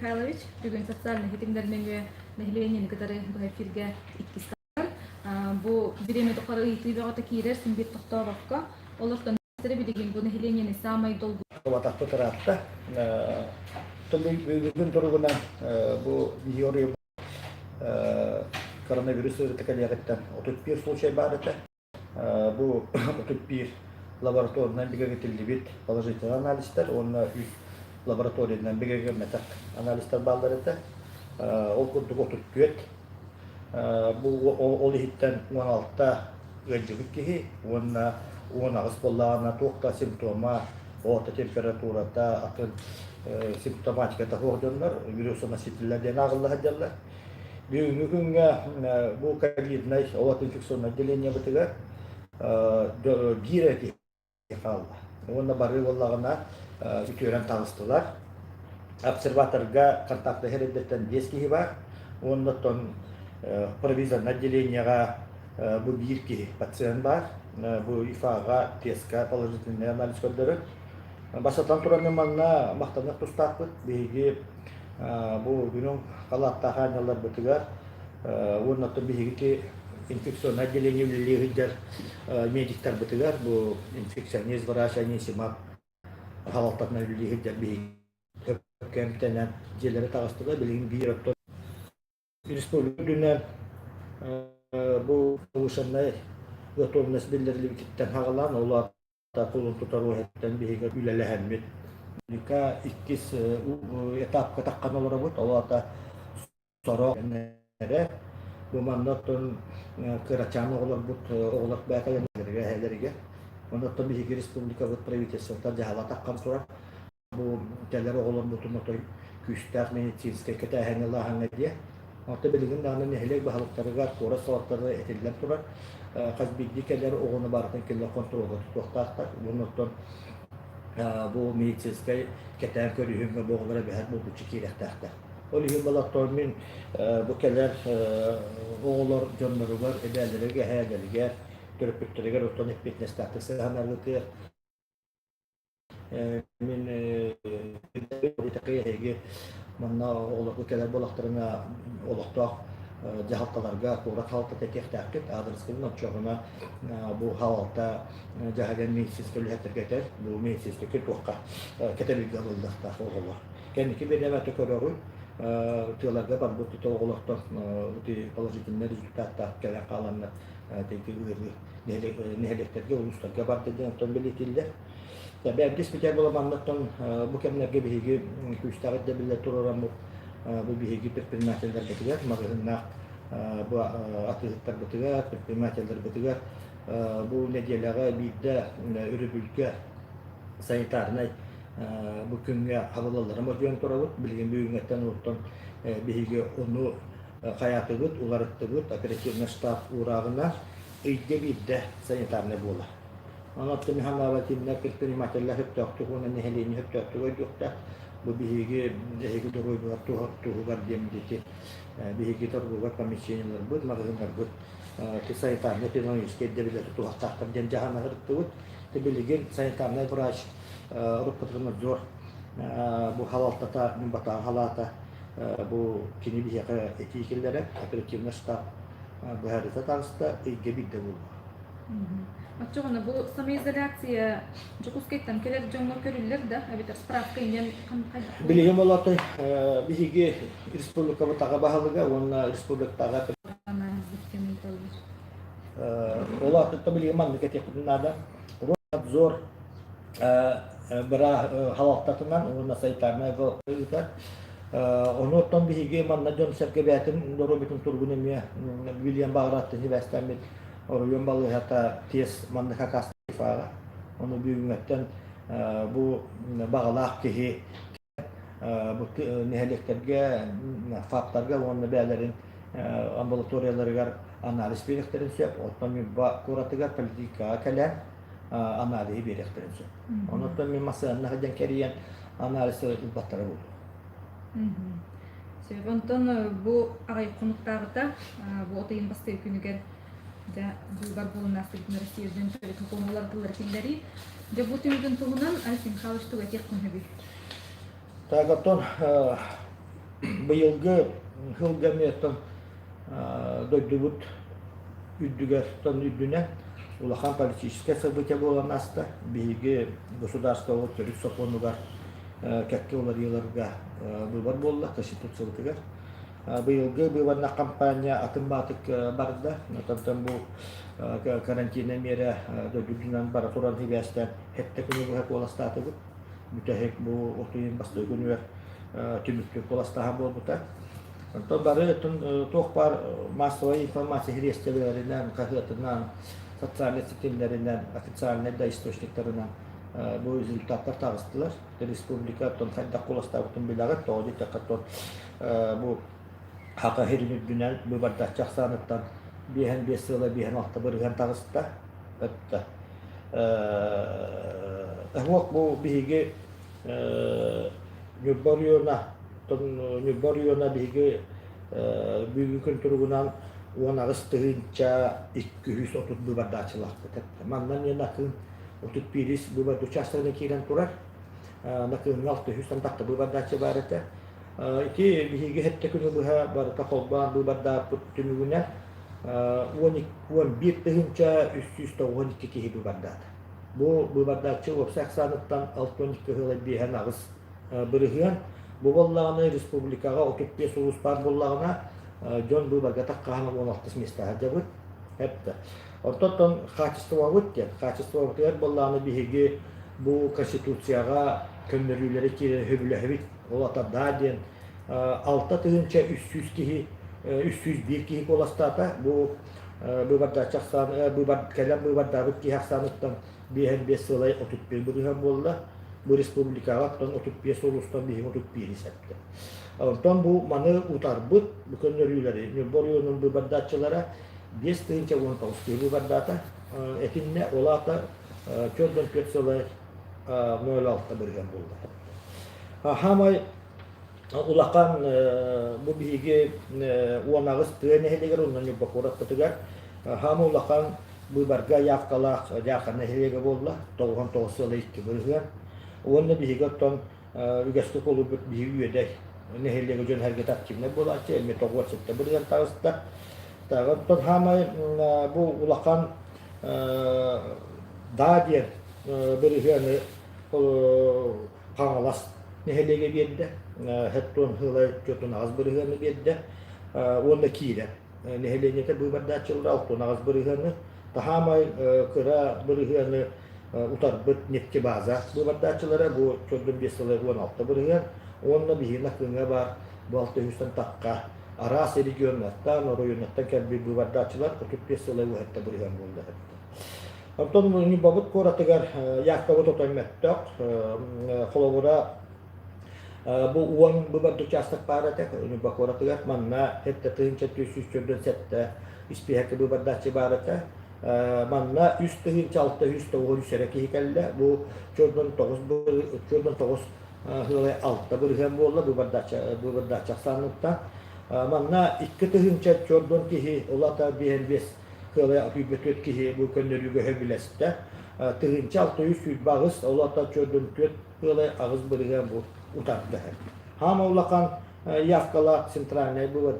Михайлович, бүгүн социальнай ситимнэр нөҥүө нэһилиэнньэни кытары быһа эфиргэ иккис тахсар. Бу бириэмэ тухары ыйытыы бөҕөтө киирэр, син биир тохтообокко. Олортон билигин бу нэһилиэнньэни саамай долгутар. Убатахпыт ыраатта. Бүгүн туругунан бу биһиги оройуон коронавирус ыарыыта кэлиэҕиттэн 31 случай баар этэ. Бу 31 лабораторынан бигэргэтиллибит положительный анализтар уонна үс лабораториянан бигэргэммэтэх анализтар бааллар этэ. Ол курдук 34 бу ол иһиттэн 16 ыалдьыбыт киһи уонна 18 буоллаҕына туох да симптома, оҕото температурата, атын симптоматиката суох дьоннор вирусоносителлэр диэн ааҕылла сылдьаллар. Бүгүҥҥү күҥҥэ бу ковиднай олох инфекционнай отделениебытыгар биир эрэ киһи хаалла. Уонна бары буоллаҕына үтүөрэн таҕыстылар. Обсерваторга контактаһар эрдэттэн биэс киһи баар. Уонна оттон провизорнай отделениеҕа бу биир киһи пациент баар. Бу ИФА-ҕа теска положительный анализ көрдөрөр. Бастатан туран манна махтаныах тустаахпыт. Биһиги бу күнүн халааттаах аанньалларбытыгар уонна оттон биһиги инфекционнай отделение үлэлии сылдьар медиктарбытыгар бу инфекционист врач Анисимов халалтатынан үлэлии сылдьар биһиги эмтэнэн дьиэлэрэ таҕыстылар. Билигин биир оттон республика үрдүнэн бу повышенная готовность биллэриллибититтэн хаҕалаан ол кулун тутар уоһуттан биһиги үлэлэһэммит иккис этапка таххан олоробут. Ол аата сорох эрэ бу манна оттон кырачаан оҕолорбут оҕолор бэйэлэригэр эһэлэригэр онон оттон биһиги республикабыт правительствота дьаһала таххан турар. Бу кэлэр оҕолорбутун отой күүстээх медицинскэй кэтээһиҥҥэ ылааһыҥҥа диэ. Оттон билигин даҕаны нэһилиэк баһылыктарыгар, куорат салалталарыгар этиллэн турар, хас биирдии кэлэр оҕону барытын кинилэр хонтуруолга тутуохтаахтар. Уонна оттон бу медицинскэй кэтээн көрүүһүҥҥэ бу оҕолор эбэһээт булгуччу киириэхтээхтэр. Ол иһин балартан мин бу кэлэр оҕолор дьонноругар, эбээлэригэр, эһээлэригэр, төрөппүттэригэр оттон эппиэтинэстээхтик сыһыаннаргытыгар Мин эһиги манна оҕолорго кэлэр буоллахтарына олохтоох дьаһалталарга куорат хаалтата этиэхтээхпит. Аадырыскытын оччоҕуна бу хаалта дьаһайан медицинскэй үлэһиттэргэ этэр. Бу медицинскэй туохха кэтэбилгэ ылыллыахтаах оҕолор. Кэнники бириэмэтэ көрөҕүн тыаларга барбыт оҕолортон положительнай результаттаах кэлэн хааланнар ыарыы нэһилиэктэргэ, улуустарга барда диэн оттон бэлиэтииллэр. Бэрдис бүтэр буоламаннартан бу кэмнэргэ биһиги күүстээх ирдэбиллэр туруораммыт бу биһиги предпринимателлэрбитигэр, маҕаһыыннаах бу атыыһыттарбытыгар, предпринимателлэрбитигэр бу нэдиэлэҕэ биирдэ өрөбүлгэ санитарнай бу күҥҥэ хабыллалларын модьуйан турабыт. Билигин бүгүҥҥэттэн оттон биһиги ону хайаатыбыт, уларыттыбыт, оперативный штаб уурааҕынан ыйга биирдэ санитарнай буолар. Онон Михаил Владимировна предпринимателлэр сөптөөхтүк уонна нэһилиэнньэ сөптөөхтүк өйдүөхтээх. Бу биһиги эһиги доруобуйалар туһугар диэн ити биһиги торговай помещениеларбыт, маҕаһыыннарбыт санитарнай эпидемиологическай ирдэбиллэри тутуһахтаахтар диэн дьаһана сырыттыбыт. Билигин санитарнай врач Роспотребнадзор бу халалтата, Батаҕа халаата бу кини биһиэхэ этии киллэрэр, оперативный штаб быһаарыыта таҕыста, ыйга биирдэ буолуо. Оччоҕуна бу самоизоляция Дьокуускайтан кэлэр дьоҥҥо көрүллэр да, эбэтэр справка иҥэн хайдах Билигин болотой биһиги республикабыт аҕа баһылыга уонна республикатааҕы ол аатыттан билигин маннык этиэхпитин наада. Рособзор халалтатынан уонна санитарнай ыытар. Ону оттон биһиги манна дьон-сэргэ бэйэтин доруобуйатын туругун эмиэ билиэн баҕараттан сибээстэммит оройуон балыыһата тиэс маннык акаастыфаҕа. Ону бүгүҥҥэттэн бу баҕалаах киһи бу нэһилиэктэргэ, ФАПтарга уонна бэйэлэрин амбулаторияларыгар анализ биэриэхтэрин сөп. Оттон Ньурба куоратыгар поликлиникаҕа кэлэн аналиһы биэриэхтэрин сөп. Онон мин массыынанан сылдьан кэрийэн анализ ылбаттара буолуо. Сөп. Онтон бу аҕай хонуктааҕыта бу от ыйын бастакы күнүгэр дьэ быыбар буолан ааспытын Россия үрдүн төрүт сокуонулар тыллары киллэрии. Дьэ бу түмүгүн туһунан Айсен Михайлович тугу этиэххин сөбүй? Так, оттон. Быйылгы сылга эмиэ дойдубут үрдүгэр үрдүнэн улахан политическай событие буолан ааста. Биһиги государствобыт төрүт сокуонугар кэккэ уларыйыыларга быыбар буолла Конституциябытыгар. Быйылгы быыбарнах кампания атын баатык барда. Оттон бу карантина миэрэ дойду үрдүнэн бара туран сибээстээн сэттэ күнү быһа куоластаатыбыт. Бүтэһик бу от ыйын бастакы күнүгэр түмүктүүр куоластааһын буолбута. Онтон бары туох баар массовай информация сириэстибэлэринэн, хаһыатынан, социальнай ситимнэринэн, официальнай да источниктарынан бу результаттар таҕыстылар. Республика оттон хайдах куоластаабытын билэҕит, тоҕо диэтэххэ оттон бу Саха сирин үрдүнэн быыбардааччы ахсааныттан 55 сыала 56% таҕыста. Өттө. Уох бу биһиги Ньурба оройуона, Ньурба оройуона биһиги бүгүҥҥү күн туругунан 18 230 быыбардааччылаахпыт. Манна эмиэ Накыын 31 быыбар учаастагына киирэн турар. Накыыҥҥа 600 тахса быыбардааччы баар этэ. Ити биһиги сэттэ күнү быһа барыта холбоон быыбардааппыт түмүгүнэн 11 392 киһи быыбардаата. Бу быыбардааччы уопсай ахсааныттан 62 ыла биэһэн аҕыс бырыһыан. Бу буоллаҕына республикаҕа 35 улуус баар буоллаҕына дьон быыбарга таххаһан 16 миэстэ сылдьабыт. Эптэ. Оттон хаачыстыбабыт диэн, хаачыстыбабытыгар буоллаҕына биһиги бу Конституцияҕа көннөрүүлэри киирэн сөбүлэһэбит. Ол ата да диэн 6300 киһи 301 киһи куоластаата. Бу быыбардааччы ахсаан быыбар кэлэн быыбардаабыт киһи ахсааныттан биэһэн биэс сылай 31% буолла. Бу республикаҕа оттон 35 улуустан биһиги 31 сэптэ. Онтон бу маны утарбыт бу көннөрүүлэри Ньурба оройуонун быыбардааччылара 5019 киһи быыбардаата. Этиннэ ол аата 44 сылай 0,6% буолла. Хаамай улахан бу биһиги 18 тыа нэһилиэгэр уонна Ньурба куораппытыгар хаама улахан быыбарга явкалаах Дьаархан нэһилиэгэ буолла 99 сыла 2%. Уонна биһиги оттон үгэскэ куолуйбут биһиги Үөдэй нэһилиэгэ дьон сэргэтэ активнай буолааччы эмиэ 97% таҕыста. Оттон хаамай бу улахан даа диэн бырыһыаны Хаҥалас нэһилиэгэ биэрдэ, Хэттуон сыла 48% биэрдэ уонна киирэр. Нэһилиэнньэтэ быыбардааччылар 68%, таһаамай кыра бырыһыаны утарбыт нефтебаза быыбардааччылара бу 45 сыла 16% уонна биһиги Накыҥҥа баар бу 600 тахха араас регионнартан, оройуоннартан кэлбит быыбардааччылар 35 сыла 17% буолла. Оттон Ньурбабыт куоратыгар Яковы тотон мөттөх, холобура бу уон быбар учаастак баар этэ Ньурба куоратыгар. Манна 7447 испииһэккэ быыбардааччы баар этэ. Манна 3693 эрэ киһи кэллэ. Бу 49 сыалай 6% буолла быыбардааччы ахсааныттан. Манна 2004 киһи, ол аата 55 Кыалай 24 киһи бу көннөрүүгэ сөбүлэстэ. 1628, ол аата 44 кыалай 8% бу утарда. Хаама улахан явкалаах центральнай бу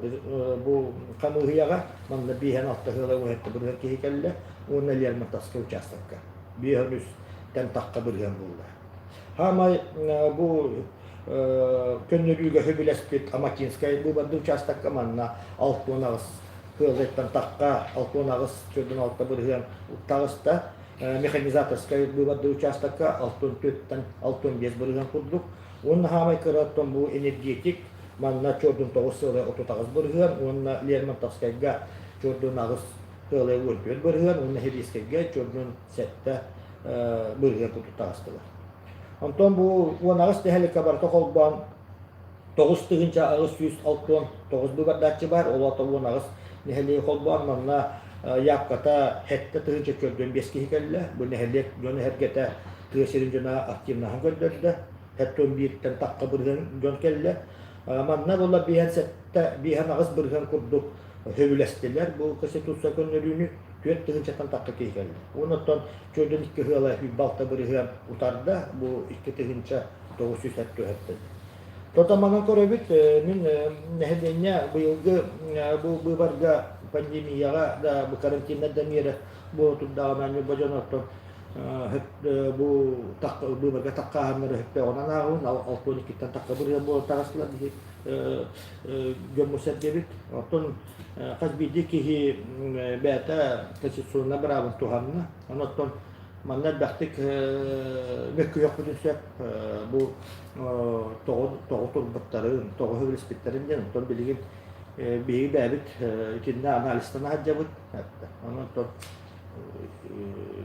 хамыыһыйаҕа манна биэһэн алта ыала уһэтте бырыһан киһи кэллэ уонна Лермонтовскай участокка биэһэн үс тэн тахха бырыһан булла. Хаамай бу көннөрүүгэ сөбүлэспит Амакинскай быыбарды участокка манна 68 Кыаллайтан тахха 68 46% таҕыста. Механизаторскай быыбарды учаастакка 64-тэн 65% курдук. Уонна хаамай кыраттан бу энергетик манна чордун 9 сыалай 38% уонна Лермонтовскайга чордун 8 сыалай 14% уонна Хелийскэйгэ чордун 7 бырыһыан курдук таҕыстылар. Онтон бу 18 нэһиликкэ барыта холбоон 9869 быыбардааччы баар, ол аата 18 нэһилиэги холбоон манна Яапката 7045 киһи кэллэ. Бу нэһилиэк дьон эһэргэтэ тыа сирин дьоно активнаһын көрдөрдө. 71-тэн тахха бырыһыан дьон кэллэ. Манна була 57 58 бырыһыан курдук сөбүлэстилэр бу Конституция көннөрүүнү 4 тыһыынчаттан тахха киһи кэллэ. Онон чөрдөн икки ыала 26 бырыһыан утарда, бу 2977. Тото манан көрөбүт, мин нэһилиэнньэ быйылгы бу быыбарга пандемияҕа да бу карантиннар да миэрэ буола турдаҕына Ньурба дьоно оттон бу быыбарга таххааһыннары сөптөөҕүнэн ааҕабын 62-ттэн тахха бырыһыан буола таҕыстылар биһи дьоммут-сэргэбит. Оттон хас биирдии киһи бэйэтэ конституционнай быраабын туһанна. Онон манна элбэхтик мөккүһүөхпүтүн сөп бу тоҕо турбуттарын, тоҕо сөбүлэспиттэрин диэн. Оттон билигин биһиги бэйэбит итиннэ анализтана сылдьабыт. Онон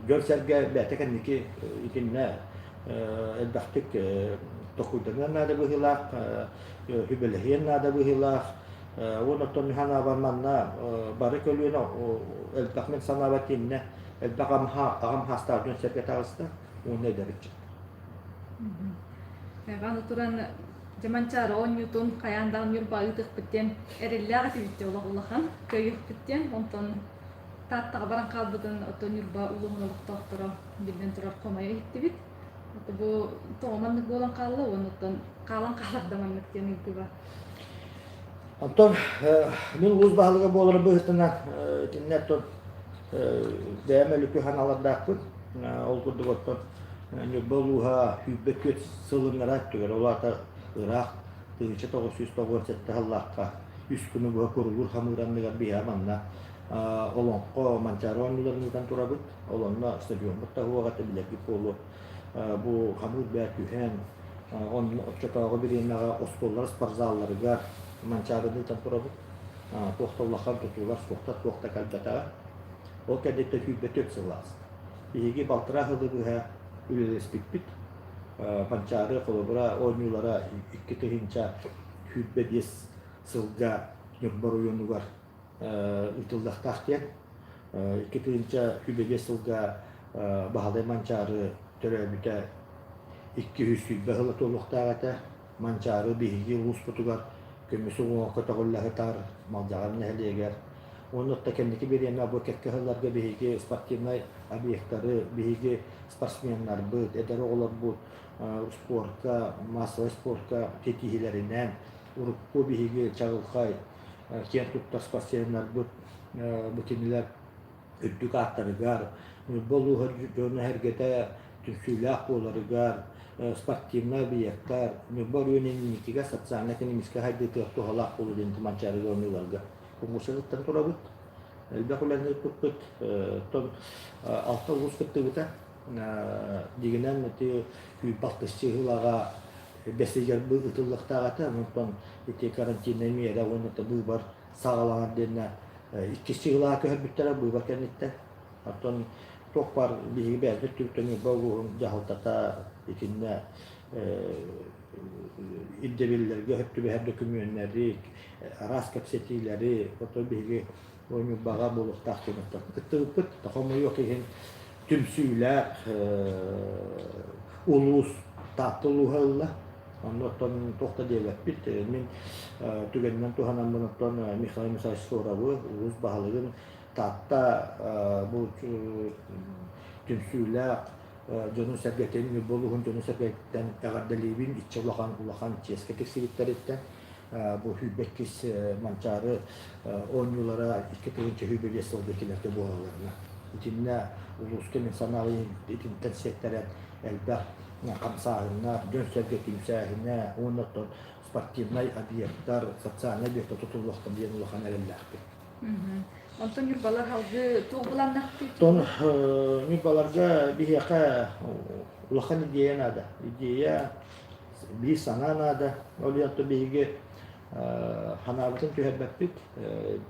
дьон-сэргэ бэйэтэ кэнники итиннэ элбэхтик толкуйданыан наада быһыылаах, сүбэлэһиэн наада быһыылаах. Уон оттон санаабар манна бары көлүөнэ элбэх мин санаабар тииннэ элбэх аҕам хаастаах дьон сэргэ таҕыста уонна эдэр ыччат. Аны туран Дьаманчаары оонньуутун хайаан даҕаны Ньурба ыытыахпыт диэн эрэллээх этибит олох улахан кыайыахпыт диэн онтон Тааттаҕа баран хаалбытын оттон Ньурба улууһун олохтоохторо биллэн турар хомойо иһиттибит. Бу тоҕо маннык буолан хаалла уонна оттон хаалан хаалар да маннык диэн ыйытыы баар. Онтон мин улуус баһылыга буолар быһыытынан итиннэ оттон бэйэм өлүкү ханалардаахпын. Ол курдук оттон Ньурба улууһа 24 сылыннара өттүгэр, ол аата ыраах 1997 сыллаахха үс күнү быһа курулуур хамыыр анныгар биһиэхэ манна Олоҥхо Манчаары оонньууларын ыытан турабыт. Ол онно стадиоммут да уһуоҕа этэ билэргит буолуо. Бу хамыыр бээ түһэн, онно оччотооҕу бириэмэҕэ оскуолалар спортзалларыгар Манчаарыны ыытан турабыт. Туох да улахан тутуулар суохтар, туох да кэлбэтэҕэ. Ол кэнниттэн 24 сыл ааста. Биһиги балтараа сылы быһа үлэлэспиппит. Манчаары холобура оонньуулара 2025 сылга Ньурба оройуонугар ыытыллыахтаах диэн 2025 сылга Баһылай Манчаары төрөөбүтэ 220 сыла туолуохтаах этэ. Манчаары биһиги улууспутугар көмүс уҥуоҕа көтөҕүллэ сытар Малдьаҕар нэһилиэгэр. Уонна оттон кэнники бириэмэ бу кэккэ сылларга биһиги спортивнай объектары, биһиги спортсменнарбыт, эдэр оҕолорбут спорка, массовай спорка ситиһиилэринэн урукку биһиги чаҕылхай киэн туттар спортсменнарбыт бу кинилэр үрдүк ааттарыгар, Ньурба улууһа дьоно-сэргэтэ түмсүүлээх буоларыгар, спортивнай объектар, Ньурба оройуонун инникигэ социально-экономическай сайдыытыгар туһалаах буолуо диэн Манчаарыга оонньууларга конкурса кыттан турабыт. Элбэх үлэни ыыппыппыт. Оттон алта улуус кыттыбыта. Дигинэн ити күүрбалтысчы ыһыылаҕа бэс ыйыгар ытыллыахтаах этэ. Онтон ити карантиннай миэрэ уонна быыбар саҕаланар диэннэ иккис чыгылаҕа көһөрбүттэрэ быыбар кэнниттэн. Оттон туох баар биһиги бэйэбит түбүктэн Ньурба улууһун дьаһалтата итиннэ ирдэбиллэргэ сөп түбэһэр дөкүмүөннэри, араас кэпсэтиилэри, оттон биһиги Ньурбаҕа буолуохтаах диэн кыттыбыппыт. Хомойуох иһин түмсүүлээх улуус Таатта улууһа ылла. Онно оттон туох да диэбэппит. Мин түгэнинэн туһанаммын оттон Михаил Михайлович Суоровы, улуус баһылыгын Таатта бу түмсүүлээх дьону-сэргэтин, Ньурба улууһун дьону-сэргэтиттэн эҕэрдэлиибин иччэ улахан улахан чиэскэ тиксибиттэриттэн бу 22 Манчаары оонньуулара 2025 сылга кинилэргэ буолалларына. Итиннэ улууска мин санаабын итинтэн сиэттэрэн элбэх хамсааһыннар, дьон-сэргэ түмсээһинэ уонна оттон спортивнай объектар, социальнай объектар тутуллуохтар диэн улахан эрэллээхпин. Онтон ньурбалар салгыы туох былааннаахтый? Оттон ньурбаларга биһиэхэ улахан идея наада. Идея, биир санаа наада. Ол иһин оттон биһиги санаабытын түһэрбэппит.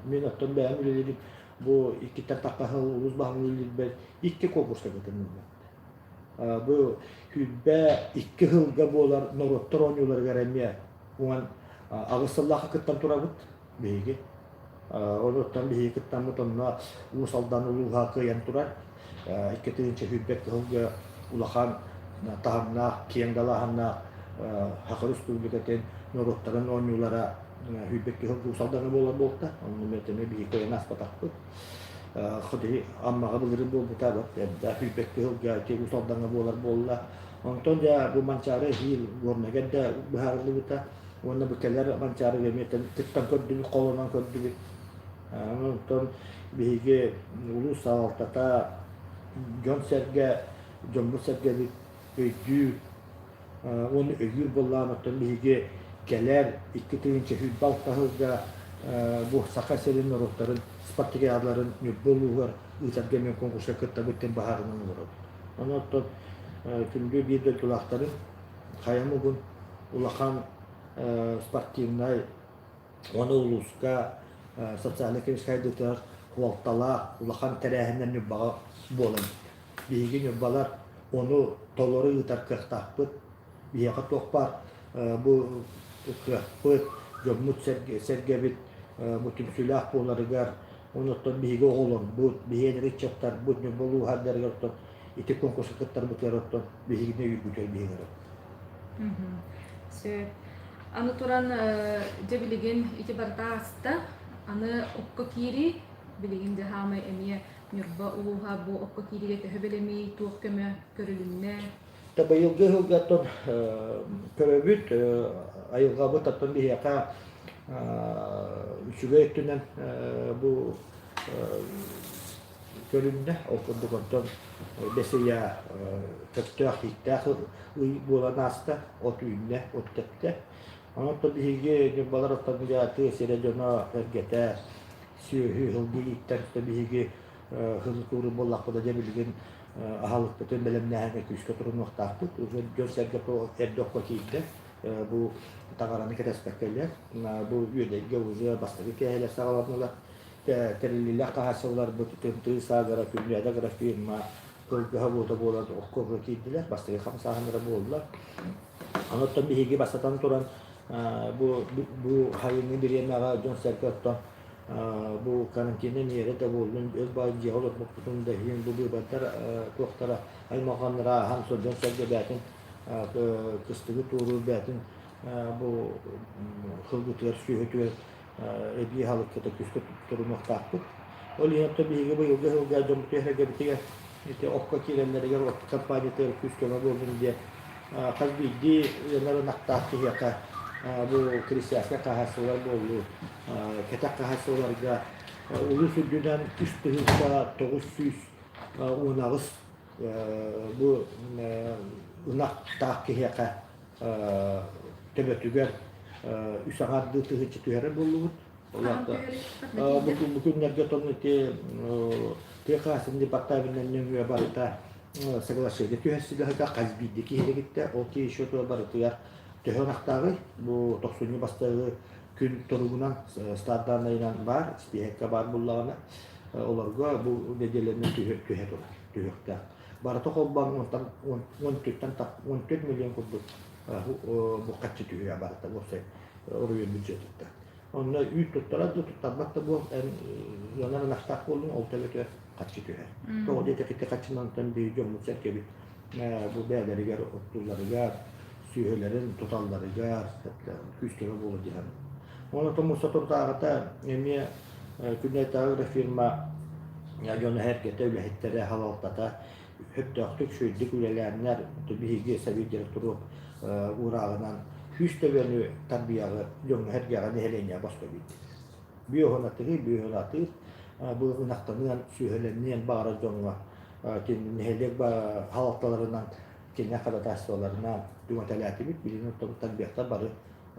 Мин оттон бэйэм үлэлиирим бу иккиттэн тахха сыл улуус баһылыгын үлэлиирбэр икки конкурска кытынным. Бу 22 сылга буолар норуоттар оонньууларыгар эмиэ 18 сыллаахха кыттан турабыт биһиги. Онуттан биһиги кыттаммыт онно Уус Алдан улууһа кыайан турар. 2020 сылга улахан таһымнаах, киэҥ далааһыннаах Саха Республикатын норуоттарын оонньуулара 22 сылга Уус Алдаҥҥа буолар буолта. Онно эмиэ биһиги кыайан ааспатахпыт. Хоту Аммаҕа былырыын буолбута, эрдэ 22 сылга ити Уус Алдаҥҥа буолар буолла. Онтон дьэ бу Манчаары эһиил Горнайга эрдэ быһаарыллыбыта. Уонна бу кэлэр Манчаарыга эмиэ кыттан көрдүбүт, холонон көрдүбүт. Онтон биһиги улуус салалтата дьон-сэргэ, дьоммут-сэргэбит өйдүүр уонна өйүүр буоллаҕына, оттон биһиги кэлэр 2026 сылга бу Саха сирин норуоттарын спартакиадаларын Ньурба улууһугар ыытарга эмиэ конкурска кыттабыт диэн быһаарынан олоробут. Онон оттон күндү биир дойдулаахтарын хайа омугун улахан спортивнай уонна улууска социальнай көмүскэ суолталаах улахан тэрээһиннэр Ньурбаҕа буолан биһиги ньурбалар ону толору ыытар кыахтаахпыт. Биһиэхэ туох баар бу кыахпыт, дьоммут сэргэбит бу түмсүүлээх буоларыгар, онуттан биһиги оҕолорбут, биһиэнэр ыччаттарбыт Ньурба улууһардарыгар оттон ити конкурска кыттарбытыгар оттон биһигини өйүүрбүтүгэр биһиги Сөп. Аны туран, дьэ билигин ити барыта ааста. Аны окко киирии, билигин дьэ хаамай эмиэ Ньурба улууһа бу окко киириигэ төһө бэлэмий, туох көмө көрүлүннэ? Та быйылгы ыһылга оттон көрөбүт, айылҕабыт оттон биһиэхэ үчүгэй өттүнэн бу көрүннэ. Ол курдук онтон бэс ыйа сөптөөх ииктээх ый буолан ааста, от үүннэ, от тэптэ. Онон биһиги ньурбалар оттон тыа сирэ дьоно эргэтэ сүөһү, сылгы ииттэр биһиги сылгы куурун буоллахпына дьэ билигин аһылыкпытын бэлэмнээһиҥҥэ күүскэ турунуохтаахпыт. Уже дьон-сэргэ эрдэ окко киирдэ. Бу таҥараны кэтэспэккэлэр. Бу үөдэйгэ уже бастакы кээһэлэр саҕаланнылар. Тэриллиилээх хаһаайыстыбаларбыт Тымтыы Саагара, Күннээдэ агрофирма, Кылгыһа буота буолан окко уже киирдилэр. Бастакы хамсааһыннара буолла. Онон биһиги бастатан туран бу бу хайыҥҥы бириэмэҕэ дьон-сэргэ оттон бу карантина миэрэ да буоллун, өл баай дьиэҕэ олорбуппутун да иһин бу быыбардар туохтара аймалҕаннара ааһан сылдьан сэргэ бээтин кыстыгы туоруур бээтин бу сылгытыгар сүөһүтүгэр эбии аһылыккыта күүскэ турунуохтаахпыт. Ол иһин оттон биһиги быйылгы сылга дьоммут түһэргэбитигэр ити окко киирэллэригэр от компаниятыгар күүс-көмө буоллун диэн хас биирдии ыанар ынахтаах киһиэхэ бу крестьянскай хаһаайыстыбалар буоллун, кэтэх хаһаайыстыбаларга улуус үрдүнэн 3918 бу ынахтаах киһиэхэ төбөтүгэр үс аҥаардыы тыһыынча түһэрэр буоллубут. Бу күннэргэ тон ити тыа хаһаайыстыбатын департаменын нөҥүө барыта соглашение түһэрсилэһигэ хас биирдии киһилигиттэ ол киһи счетугар барытыгар төһө ынахтааҕый бу тохсунньу бастакы күн туругунан стат-дааннайынан баар испииһэккэ баар буоллаҕына олорго бу нэдиэлэнэн түһэ турар түһүөхтээх барыта холбоон уонтан уон төрттэн 14 миллион курдук бу харчы түһүө барыта уопсай оройуон бюджетыттан Онно үүт туттарар да туттарбат да буол, эн ыанар ынахтаах буоллуҥ, ол төбөтө харчы түһэр. Тоҕо диэтэх ити харчынан биһиги дьоммут сэргэбит бу бэйэлэригэр оттуулларыгар, сүөһүлэрин туталларыгар күүс-көмө буолар диэн. Онон тумуста турдааҕыта эмиэ күннээтэҕи фирма дьоно эргэтэ, үлэһиттэрэ, халалтата сөптөөхтүк, үчүгэйдик үлэлээннэр, биһиги совет директору уурааҕынан күүс төбөнү тарбыйаҕы дьоҥҥо-сэргэҕэ нэһилиэнньэҕэ босхо биэрдилэр. Бүөһүн атыыр, бүөһүн атыыр, бу ынахтаныан, сүөһүлэниэн баҕарар дьоҥҥо нэһилиэк халалталарынан, кинилэр ходатайстволарынан түҥэтэлээтибит. Билигин оттон тарбыйахтар бары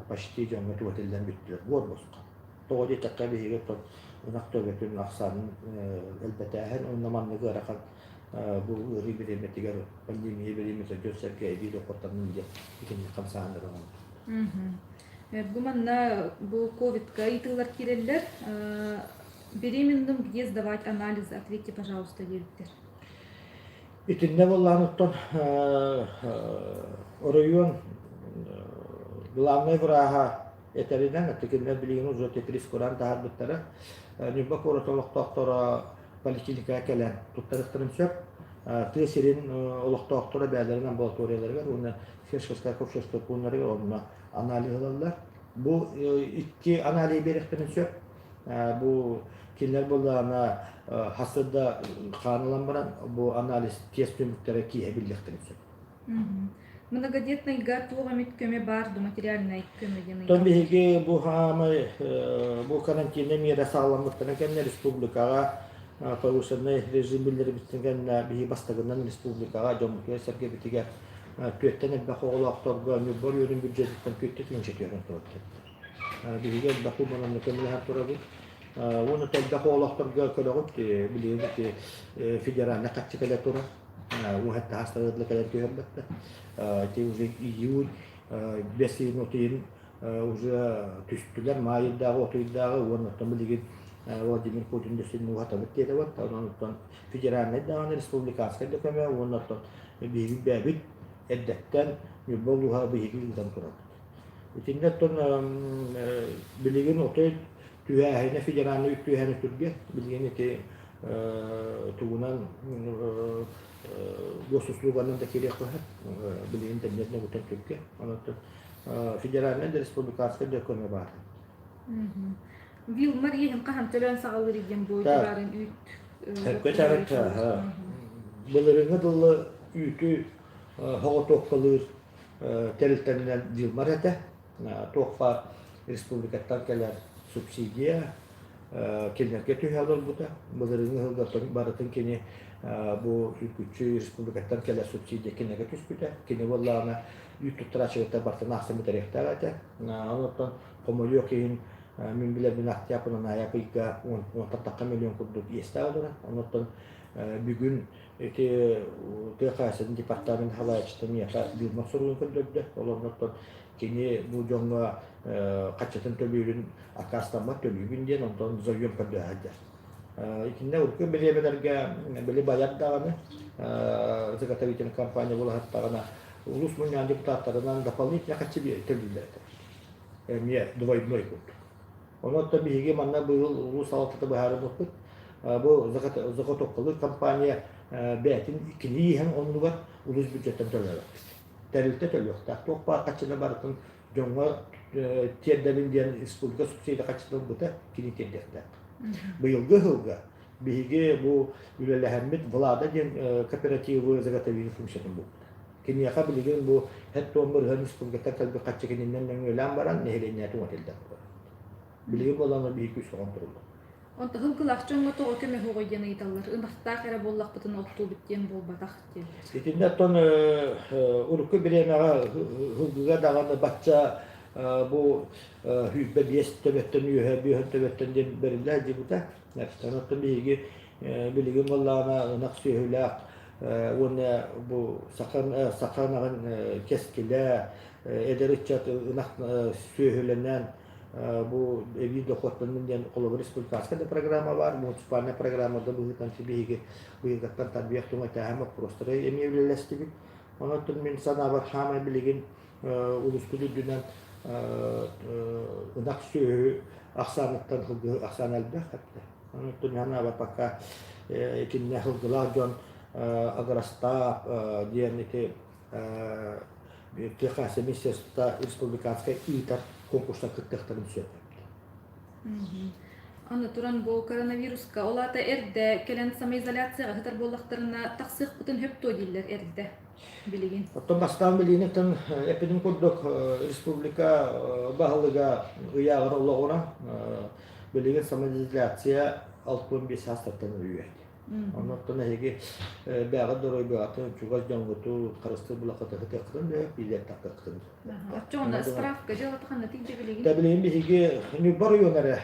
почти дьоҥҥо түҥэтиллэн бүттүлэр. Буор босхо. Тоҕо диэтэххэ, биһиги оттон ынах төбөтүн ахсаанын элбэтээһин уонна маннык ыарахан бу ыарыы бириэмэтигэр, пандемия бириэмэтигэр дьон-сэргэ эбии дохуоттаннын диэн итинник хамсааһыннары оҥордум. Бу манна бу ковидка ыйытыылар киирэллэр. Беременным где сдавать анализы? Ответьте, пожалуйста, диэбиттэр. Итиннэ буоллаан оттон оройуон главнай враһа этэринэн, кинилэр билигин уже прейскурант таһаарбыттара. Ньурба куорат олохтоохторо поликлиникаҕа кэлэн туттарыахтарын сөп. Тыа сирин олохтоохторо бэйэлэрин амбулаторияларыгар уонна фельдшерскай акушерскай пууннарыгар онно анализ ылаллар. Бу икки анализ биэриэхтэрин сөп. Бу кинилэр буоллаҕына хас да хаан ылан баран бу анализ тест түмүктэрэ киэһэ биллиэхтэрин сөп. Многодетнайга туох эмит көмө баар ду материальнай көмө диэн Оттон биһиги бу хаамай бу карантиннай миэрэ саҕаламмыттарын кэннэ республикаҕа повышенный режим биллэрбитин кэннэ биһи бастакынан республикаҕа дьоммутугар-сэргэбитигэр түөртэн элбэх оҕолоохторго Ньурба оройуонун бюджетыттан түөртэ тыһыынча түһэрэн турабыт. Биһиги элбэх ууманан көмөлөһөн турабыт. Уонна элбэх оҕолоохторго көрөҕүт билигин ити федеральнай харчы кэлэ турар. Уһат таһаастарыгар кэлэн түһэрбэттэр. Ити уже июнь бэс ыйын отуйун уже түстүлэр маайдааҕы отуйдааҕы уонна оттон билигин Владимир Путин дөссүн уһатабыт диэтэ вот онон оттон федеральнай даҕаны республиканскай да көмө уонна оттон биһиги бэйэбит эрдэттэн Ньурба улууһа биһиги ыытан турабыт. Итиннэ оттон билигин отой түһээһинэ федеральнай үп түһээһинэ түргэн. Билигин ити тугунан госуслуганан да киириэххэ сөп. Билигин интернет нөҥүтэн түргэн. Онон федеральнай да республиканскай да көмө баар. Вилмар иэһин хаһан төлөөн саҕалыыр диэн бу баарын үүт Сөпкө этэҕит. Былырыыҥҥы дылы үүтү соҕотуопкалыыр тэрилтэнэн Вилмар этэ. Туох баар республикаттан кэлэр субсидия кинилэргэ түһэ олорбута. Былырыыҥҥы сылга барытын кини бу үргүччү республикаттан кэлэр субсидия кинилэргэ түспүтэ. Кини буоллаҕына үүт туттарааччылартан барытын аахсан бүтэриэхтээх этэ. Онон хомойуох иһин мин билэрбин Октябрь Анаайап ыйга уонтан тахха миллион курдук иэстээх олорор. Онон бүгүн ити тыа хаһаайыстыбатын департамент салайааччыта миэхэ Вилмар суругун көрдөрдө. Ол оннуттан кини бу дьоҥҥо хаччытын төлүүрүн аккаастаммат төлүүбүн диэн онтон заем көрдөһө сылдьар. Итиннэ урукку бириэмэлэргэ били байар даҕаны заготовительная компания булаһыттаҕына улуус мунньаҕын депутаттарынан дополнительно хаччы төлүүллэр этэ. Эмиэ двойной курдук. Онон биһиги манна быйыл улуус салалтата быһаарыммыппыт. Бу заготовкалыыр компания бэйэтин кини иһэн оннугар улуус бюджеттан төлөөбөппүт. Тэрилтэ төлүөхтээх. Туох баар харчыны барытын дьоҥҥо тиэрдэбин диэн республика субсидия харчытын ылбыта, кини тиэрдиэхтээх. Быйылгы сылга биһиги бу үлэлэһэммит Влада диэн кооперативы заготовительный функциятын булбута. Киниэхэ билигин бу һэт туом бырыһан республикаттан кэлбит харчы кининэн нөҥүөлээн баран нэһилиэнньэтин уотилдан турар. Билигин буолан биһиги күүс оҕон туруллар. Онтон һылгылаах дьоҥҥо тоҕо көмө суоҕуй диэн ыйыталлар. Ынахтаах эрэ буоллахпытына оттуубут диэн буолбатах дииллэр. Итиннэ оттон урукку бириэмэҕэ һылгыга даҕаны бачча бу 25 төбөттөн үөһэ бүөһүн төбөттөн диэн бэриллэ сылдьыбыта. Оттон биһиги билигин буоллаҕына ынах сүөһүлээх уонна бу саха саха ынаҕын кэскилэ эдэр ыччат ынах сүөһүлэнэн бу эбии дохуоттанным диэн холобур республиканскай да программа баар муниципальнай программа да быһыытынан биһиги быйылгаттан тарбыйах туҥа боппуруостары эмиэ үлэлэстибит. Онон мин санаабар хаамай билигин улууспут үрдүнэн ынах сүөһү ахсааныттан сылгы ахсаана элбэх этэ. Онон санаабар пока итиннэ сылгылаах дьон агростаап диэн ити ТХС министерствота республиканскай ыытар конкурстар кыттыахтарын сөп. Аны туран бу коронавируска ол аата эрдэ кэлэн самоизоляцияҕа сытар буоллахтарына тахсыахпытын сөп дуо дииллэр эрдэ билигин. Оттон бастаан билиниттэн эппитим курдук республика баһылыга ыйааҕар олоҕуран билигин самоизоляция 65 саастартан үүйэт. Оннуттан эһиги бэйэҕит доруобуйаҕытын чугас дьоҥҥутун харыстыыр булаххытын ытыаххытын да билэр тахтаххытын. Оччоҕуна справка дьыалата ханна тиийдэ билигин? Да билигин биһиги Ньурба оройуона эрэ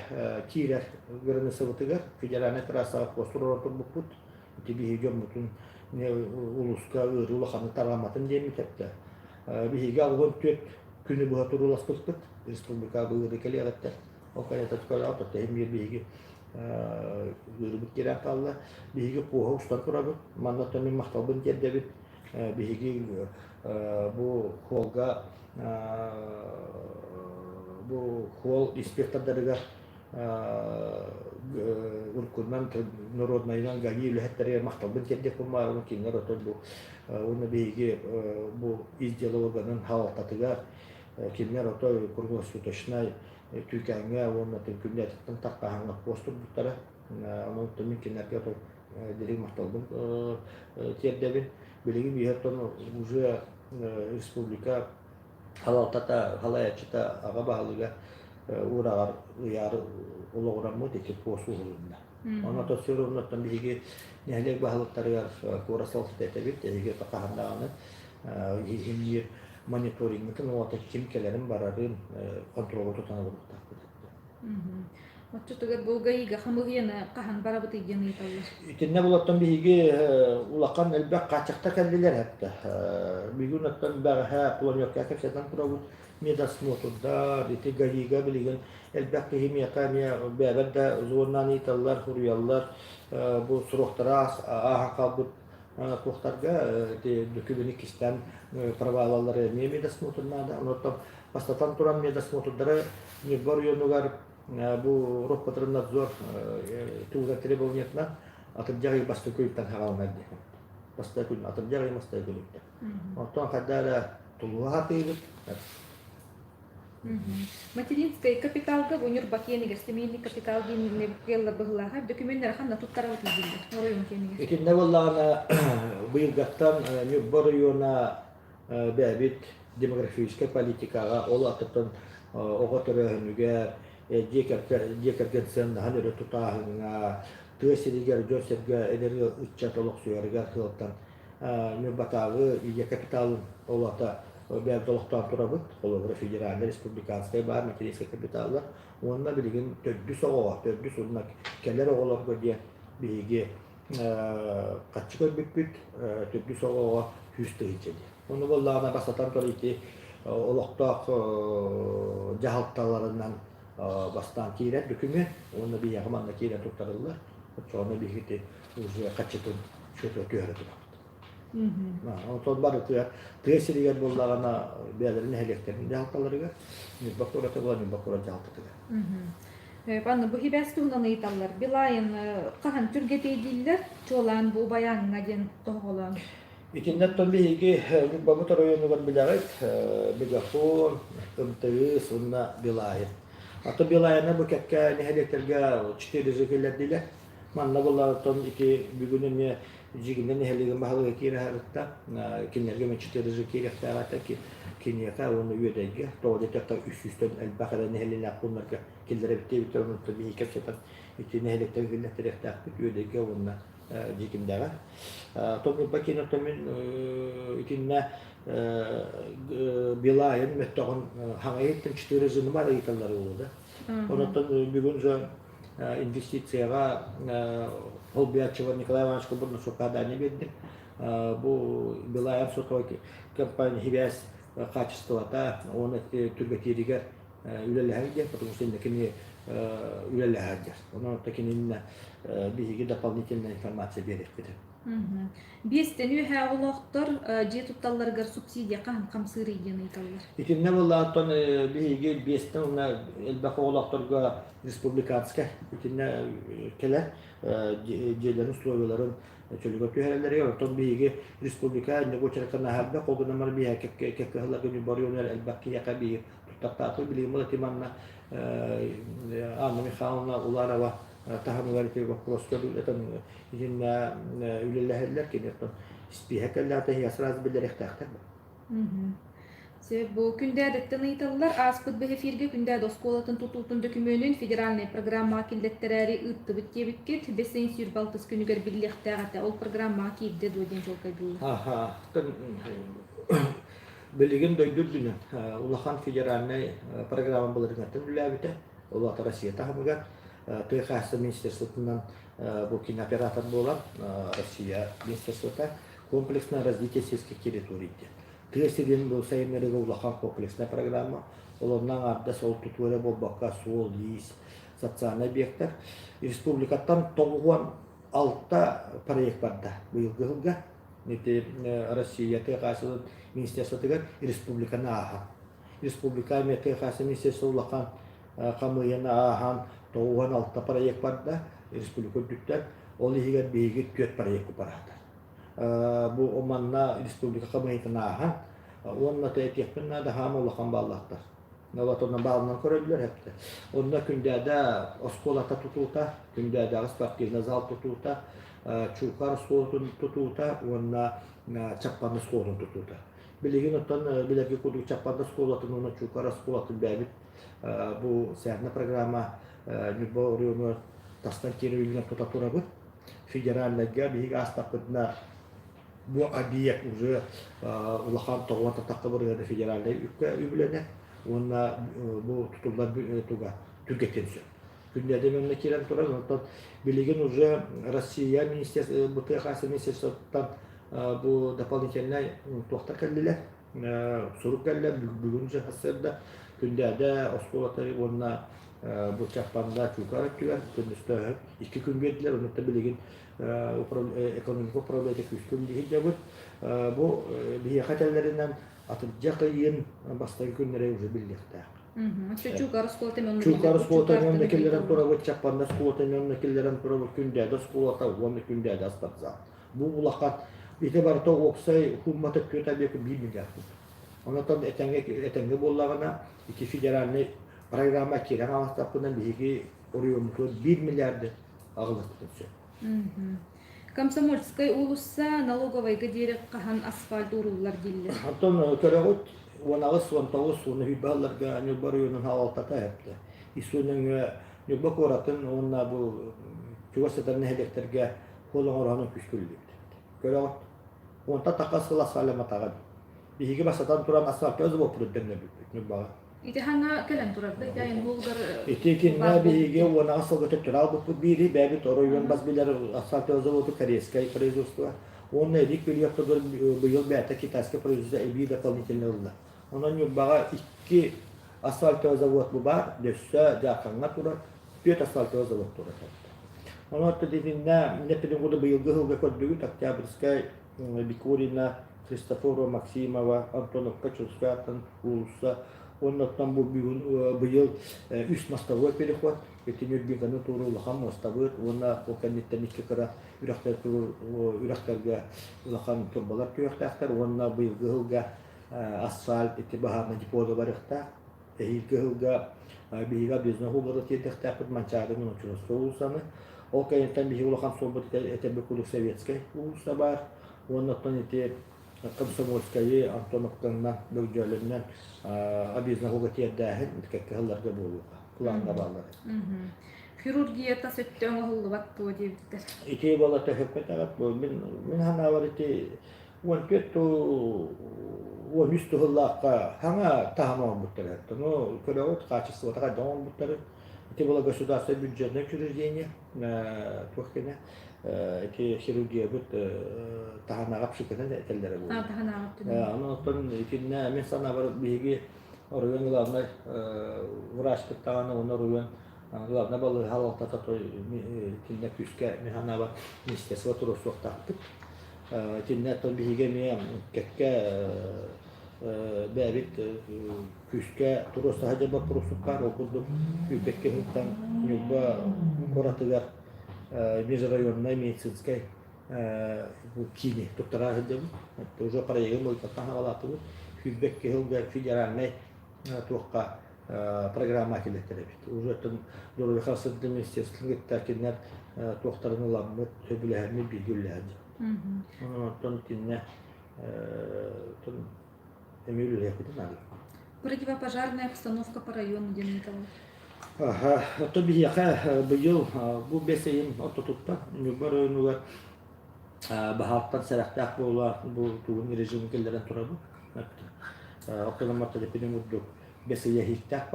киирэр границабытыгар федеральнай трассаҕа пост туруора турбуппут. Ити биһиги дьоммутун улууска ыарыы улаханнык тарҕамматын диэммит эттэ. Биһиги 64 күнү быһа турууласпыппыт республика быһыыны кэлиэҕиттэн. Ол кэнниттэн көрөҕүт, биир биһиги ыарыыбыт киирэн хаалла. Биһиги куоһа устан турабыт. Манна мин махталбын тиэрдэбин. Биһиги бу холга бу холл инспектордарыгар уруккунан народнайынан ГАИ үлэһиттэригэр махталбын тиэрдиэхпин баҕарабын. Кинилэр оттон бу уонна биһиги бу ис дьыала органын салалтатыгар кинилэр отой круглосуточнай Түүкээҥҥэ уонна Күннээтиттэн Таркааһыҥҥа пост турбуттара. Онон мин кинилэргэ дириҥ махталбын тиэрдэбин. Билигин биһиэхтэн уже республика салалтата, салайааччыта, аҕа баһылыга уураҕар ыйаары олоҕураммыт ити пост уһулунна. Онон все равно биһиги нэһилиэк баһылыктарыгар куорат салалтата этэбит, эһиги хаһан даҕаны иһимниир мониторингытын уота ким кэлэрин барарын контролу тутан олоруохтаахпыт. Оччотугар бу ГАИга хамыыһыйаны хаһан барабытый диэн ыйыталлар. Итиннэ булаттан биһиги улахан элбэх хааччахтар кэллилэр этэ. Бүгүн оттон бэҕэһээ планерка кэпсэтэн турабыт медосмотрдар, ити ГАИга билигин элбэх киһи миэхэ эмиэ бэйэбэр да звоннаан ыйыталлар, суруйаллар. Бу суруктара ааһан хаалбыт туохтарга ити дөкүбүнү кистээн провалалары эмиэ медосмотр наада. Онон бастатан туран медосмотрдары Ньурба оройуонугар бу Роспотребнадзор тугар требованиятынан атырдьах ый бастакы күнүттэн хаҕаланар диэн. Бастакы күн, атырдьах ый бастакы күнүттэн. Онтон хайда эрэ тулуһа сатыыбыт. Материнскай капиталга бу Ньурба киэнигэр семейный капитал диэн кыаллар быһыылааҕа докумуоннары ханна туттарабыт дииллэр оройуон киэнигэр. Итиннэ буоллаҕына быйылгаттан Ньурба оройуона бэйэбит демографическай политикаҕа ол атыттан оҕо төрөөһүнүгэр дьиэ кэргэн сыаннаһын өрө тутааһыҥҥа тыа сиригэр дьон-сэргэ эдэр ыччат олохсуйарыгар сыалтан Ньурбатааҕы ийэ капиталын ол ата бэйэбит олохтоон турабыт. Холобура, федеральнай, республиканскай баар материнскай капиталлар уонна билигин төрдүс оҕоҕо, төрдүс уонна кэлэр оҕолорго диэн биһиги хаччы көрбүппүт, төрдүс оҕоҕо 100 тыһыынча диэн. Ону буоллаҕына бастатан туран ити олохтоох дьаһалталарынан бастаан киирэр документ уонна биһиэхэ манна киирэн туттарыллар. Оччоҕуна биһиги уже хаччытын счетугар түһэрэ турабыт. Онтон барытыгар тыа сиригэр буоллаҕына бэйэлэрин нэһилиэктэрин дьаһалталарыгар Ньурба куората буолан Ньурба куорат дьаһалтатыгар. Аны бу хибээс туһунан ыйыталлар. Билайын хаһан түргэтий дииллэр, чуолаан бу Убайааҥҥа диэн тоһоҕолоон. Итиннэ оттон биһиги Ньурбабыт оройуонугар билэҕит Мегафон, МТС уонна Билайын. А то Билайына бу кэккэ нэһилиэктэргэ 4 же киллэрдилэр. Манна буллаартан ити бүгүн эмиэ Дьигинэ нэһилиэгин баһылыга киирэ сырытта. Кинилэргэ эмиэ 4 же киириэхтээх этэ. Киниэхэ уонна Үөдэйгэ тоҕо диэтэххэ 300-тэн элбэх эрэ нэһилиэнньэлээх пууннарга киллэрэбит диэбиттэр. Онон биһиги кэпсэтэн ити нэһилиэктэргэ киллэртэриэхтээхпит Үөдэйгэ уонна Дьиикимдэҕэ. Томнурба киин оттон мин итиннэ Билайын мөттөҕүн хаҥайыттан 4 жыны бар ыйыталлар буолла. Онон бүгүн же инвестицияҕа холбуйааччыбар Николай Иванович Бурнашовка задание биэрдим. Бу Билайан сотовой компания сибээс качествота уонна түргэтииригэр үлэлэһэр диэн, потому что кини үлэлэһэр диэн. Онон кининнэ биһиги дополнительная информация биэриэхпит. Биэстэн үөһээ оҕолоохтор дьиэ тутталларыгар субсидия хаһан хамсыырый диэн ыйыталлар. Итиннэ буоллаҕыттан биһиги биэстэн уонна элбэх оҕолоохторго республиканскай итиннэ кэлэр дьиэлэрин условияларын чөлүгэр түһэрэллэригэр оттон биһиги республика инники уочараттан аһарбах ол гынан баран биһиэхэ кэккэ кыһалларга ньурба элбэх киһиэхэ биһиги туттартаатыбыт билигин была манна Анна Михайловна Уларова таһымыгар ити боппуруоска итиннэ үлэлэһэллэр кини оттон испииһэк кэллэҕэ иһигэ сразу биллэриэхтээхтэр. Сөп, бу Күндээдэттэн ыйыталлар. Ааспыт бу эфиргэ Күндээдэ оскуолатын тутуутун дөкүмүөнүн федеральнай программаҕа киллэттэрээри ыыттыбыт диэбиккит. Бэс ыйын 26 күнүгэр биллиэхтээх этэ. Ол программаҕа киирдэ дуо диэн чуолкайдыыллар. Аха. Билигин дойду үрдүнэн улахан федеральнай программа былырыыҥҥаттан үлэлээбитэ. Ол аата Россия таһымыгар тыа хаһаайыстыба министерствотынан бу кинооператор буолан Россия министерствота комплексное развитие сельских территорий диэн. Тыа сирин бу сайыннарыыга улахан комплекснай программа. Ол онно аҥаардас ол тутуу эрэ буолбакка суол-иис, социальнай объектар. Республикаттан 96 проект барда быйылгы сылга. Ити Россия тыа хаһаайыстыбатын министерствотыгар республиканы ааһан. Республика эмиэ тыа хаһаайыстыбатын министерство улахан хамыыйаны ааһан 96 проект барда республика үрдүттэн. Ол иһигэр биһиги түөрт проект бараатар. Бу манна республика хамыыйатын ааһан уонна этиэхпин наада хаама улахан бааллаахтар. Онно баалынан көрөллөр эптэ. Онно Күндээдэ оскуолата тутуута, Күндээдэҕэ спортивный зал тутуута, Чуукар оскуолатын тутуута уонна Чаппан оскуолатын тутуута. Билигин оттон билэргэ курдук Чаппанда оскуолатын уонна Чуукар оскуолатын бэйэбит бу социальнай программа Ньурба оройуонугар тастан киирэр тута турабыт. Федеральнайга биһиги аастахпытына бу объект уже улахан тоҕуон татахха барыһына федеральнай үпкэ үбүлэнэр уонна бу тутуллар туга түргэтин сөп. Күннээдэ манна киирэн турар, онтон билигин уже Россия министерство БТХ министерствоттан бу дополнительнай туохтар кэллилэр, сурук кэллэ бүгүн же сарсыарда Күндээдэ оскуолата уонна бу Чаппанда Чуукар өттүгэр күндүстөөһүн 2 күн биэрдилэр, онуттан билигин экономика управлениета күүскэ үлэлии сылдьабыт. Бу биһиэхэ этэллэринэн атырдьах ыйын бастакы күннэрэ уже биллиэхтээх. Чуукар оскуолата Чуукар оскуолата уонна киллэрэн турабыт, Чаппанда оскуолата уонна киллэрэн турабыт, Күндээдэ оскуолата уонна Күндээдэ спортзал. Бу улахан ити барыта уопсай сууммата түөрт объект 1 миллиард. Онтон этэҥҥэ этэҥҥэ буоллаҕына ити федеральнай программа киирэн аҕыстахпына биһиги оройуоммутугар 1 миллиарды аҕалыахпытын сөп. Комсомольскай уулусса налоговайга диэри хаһан асфальт ууруллар дииллэр. Оттон көрөҕүт 18, 19 уонна сүүрбэ сылларга Ньурба оройуонун салалтата эптэ. Ис өҥө Ньурба куоратын уонна бу чугас сытар нэһилиэктэргэ суол оҥороһунун күүскэ үлэлиибит. Көрөҕүт, уонтан тахха сыл асфальтламматаҕа дии. Биһиги бастатан туран асфальтка заводпут дэннэрбиппит Ньурбаҕа. Ити хаҥа кэлэн турар да, ити айан буолугар Ити кинне биһиги уонаҕа сылга төттөрү албыппыт биири, бэйэбит оройуон бас билэр асфальтовый заводу корейское производство. Уонна илик билиэхтэр быйыл бэйэтэ китайское производство эбии дополнительно ылла. Онон Ньурбаҕа икки асфальтовый завод бу баар, өссө Дьаархаҥҥа турар, түөрт асфальтовый завод турар. Онон итиннэ нэппитин курдук быйылгы сылга көрдүгүт Октябрьскай, Бикурина, Христофорова Максимова, Антоновка Чурскай уулусса уонна оттон бу бүгүн быйыл үс мостовой переход ити Нюрбинканы туору улахан муостабыт уонна ол кэнниттэн икки кыра үрэхтэр үрэхтэргэ улахан турбалар түһүөхтээхтэр уонна быйылгы сылга асфальт ити баһаарынай депода барыахтаах. Эһиилги сылга биһиги объездной ууллары тиэрдиэхтээхпит Манчаары Ночуровскай уулуссаны. Ол кэнниттэн биһиги улахан суолбут этэрбит курдук Советскай уулусса баар. Уонна оттон ити Комсомольскайы, Антоновканан, Бөгдьөөлөннөн объездной ууга тиэрдээһин кэккэ сылларга буолуоҕа. Плаҥҥа бааллар. Хирургия тас өттө оҥоһуллубат дуо диэбиттэр. Ити буола төһөппөтөҕөт мин мин санаабар ити 14 13 тыһыллаахха саҥа таһым оҥорбуттар. Ну, көрөҕүт, хаачыстыбата хайдах оҥорбуттарын. Ити была государственное бюджетное учреждение, туох кэнэ, ити хирургиябыт таһанаҕа пшиканан этэллэрэ буолуо. Таһанаҕа Аны оттон итиннэ мин санаабар биһиги оройуон главнай врачпыт даҕаны уонна оройуон главнай балыыһа салалтата итиннэ күүскэ мин санаабар министерство туруорсуохтаахпыт. Итиннэ оттон биһиги эмиэ кэккэ бэйэбит күүскэ туруорсаһа дьон боппуруоспут ол курдук Үүпэккэ сылтан Ньурба куоратыгар межрайоннай медицинскэй киини туттара сылдьабыт. Уже проегын быйылгыттан саҕалаатыбыт. Сүүрбэккэ сылга федеральнай туохха программа киллэртэрэбит. Уже оттон Здоровье харыстабылын министерствотын кытта кинилэр туохтарын ыламмыт, сөбүлэһэммит бииргэ үлэлэһэн Оттон итиннэ эмиэ үлэлиэхпитин наада. Противопожарная обстановка по району диэн ыыталлар. Аха, оттон биһиэхэ быйыл бу бэс ыйын ортотуттан Ньурба оройуонугар баһаартан сэрэхтээх буола бу тугун режимин киллэрэн турабыт. Оттон марталеппинин курдук бэс ыйа иһиктээх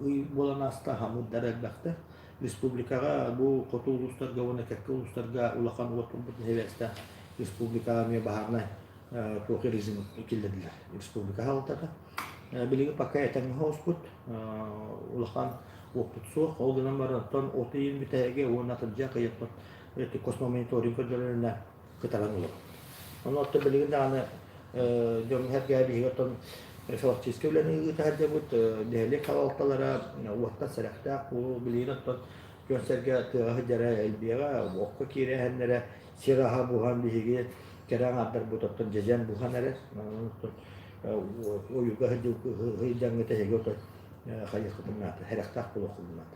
ый буолан ааста, хамырдар элбэхтэр. Республикаҕа бу хоту улуустарга уонна кэккэ улуустарга улахан уот турбут нэһилиэстэ республикаҕа эмиэ баһаарынай туох режим киллэрдилэр республика салалтата. Билигин пока этэҥҥэ соҕуспут, улахан уоппут суох. Ол гынан баран оттон от ыйын бүтэһигэ уонна атырдьах ыйыппыт космомониторинг көрдөрөрүнэн кытаран олорор. Онон оттон билигин даҕаны дьоҥҥо-сэргэҕэ биһиги оттон профилактическай үлэни ыыта сылдьабыт, нэһилиэк салалталара уоттан сэрэхтээх буолуу билигин оттон дьон-сэргэ тыаҕа сылдьара элбиэҕэ, окко киирэһэннэрэ сир аһа буһан биһиги кэрэ аҥаардарбыт оттон дьэдьэн буһан эрэр. Оттон ойууга сылдьаҥҥыт эһиги оттон хайыаххытын наада, сэрэхтээх буолуоххутун наада.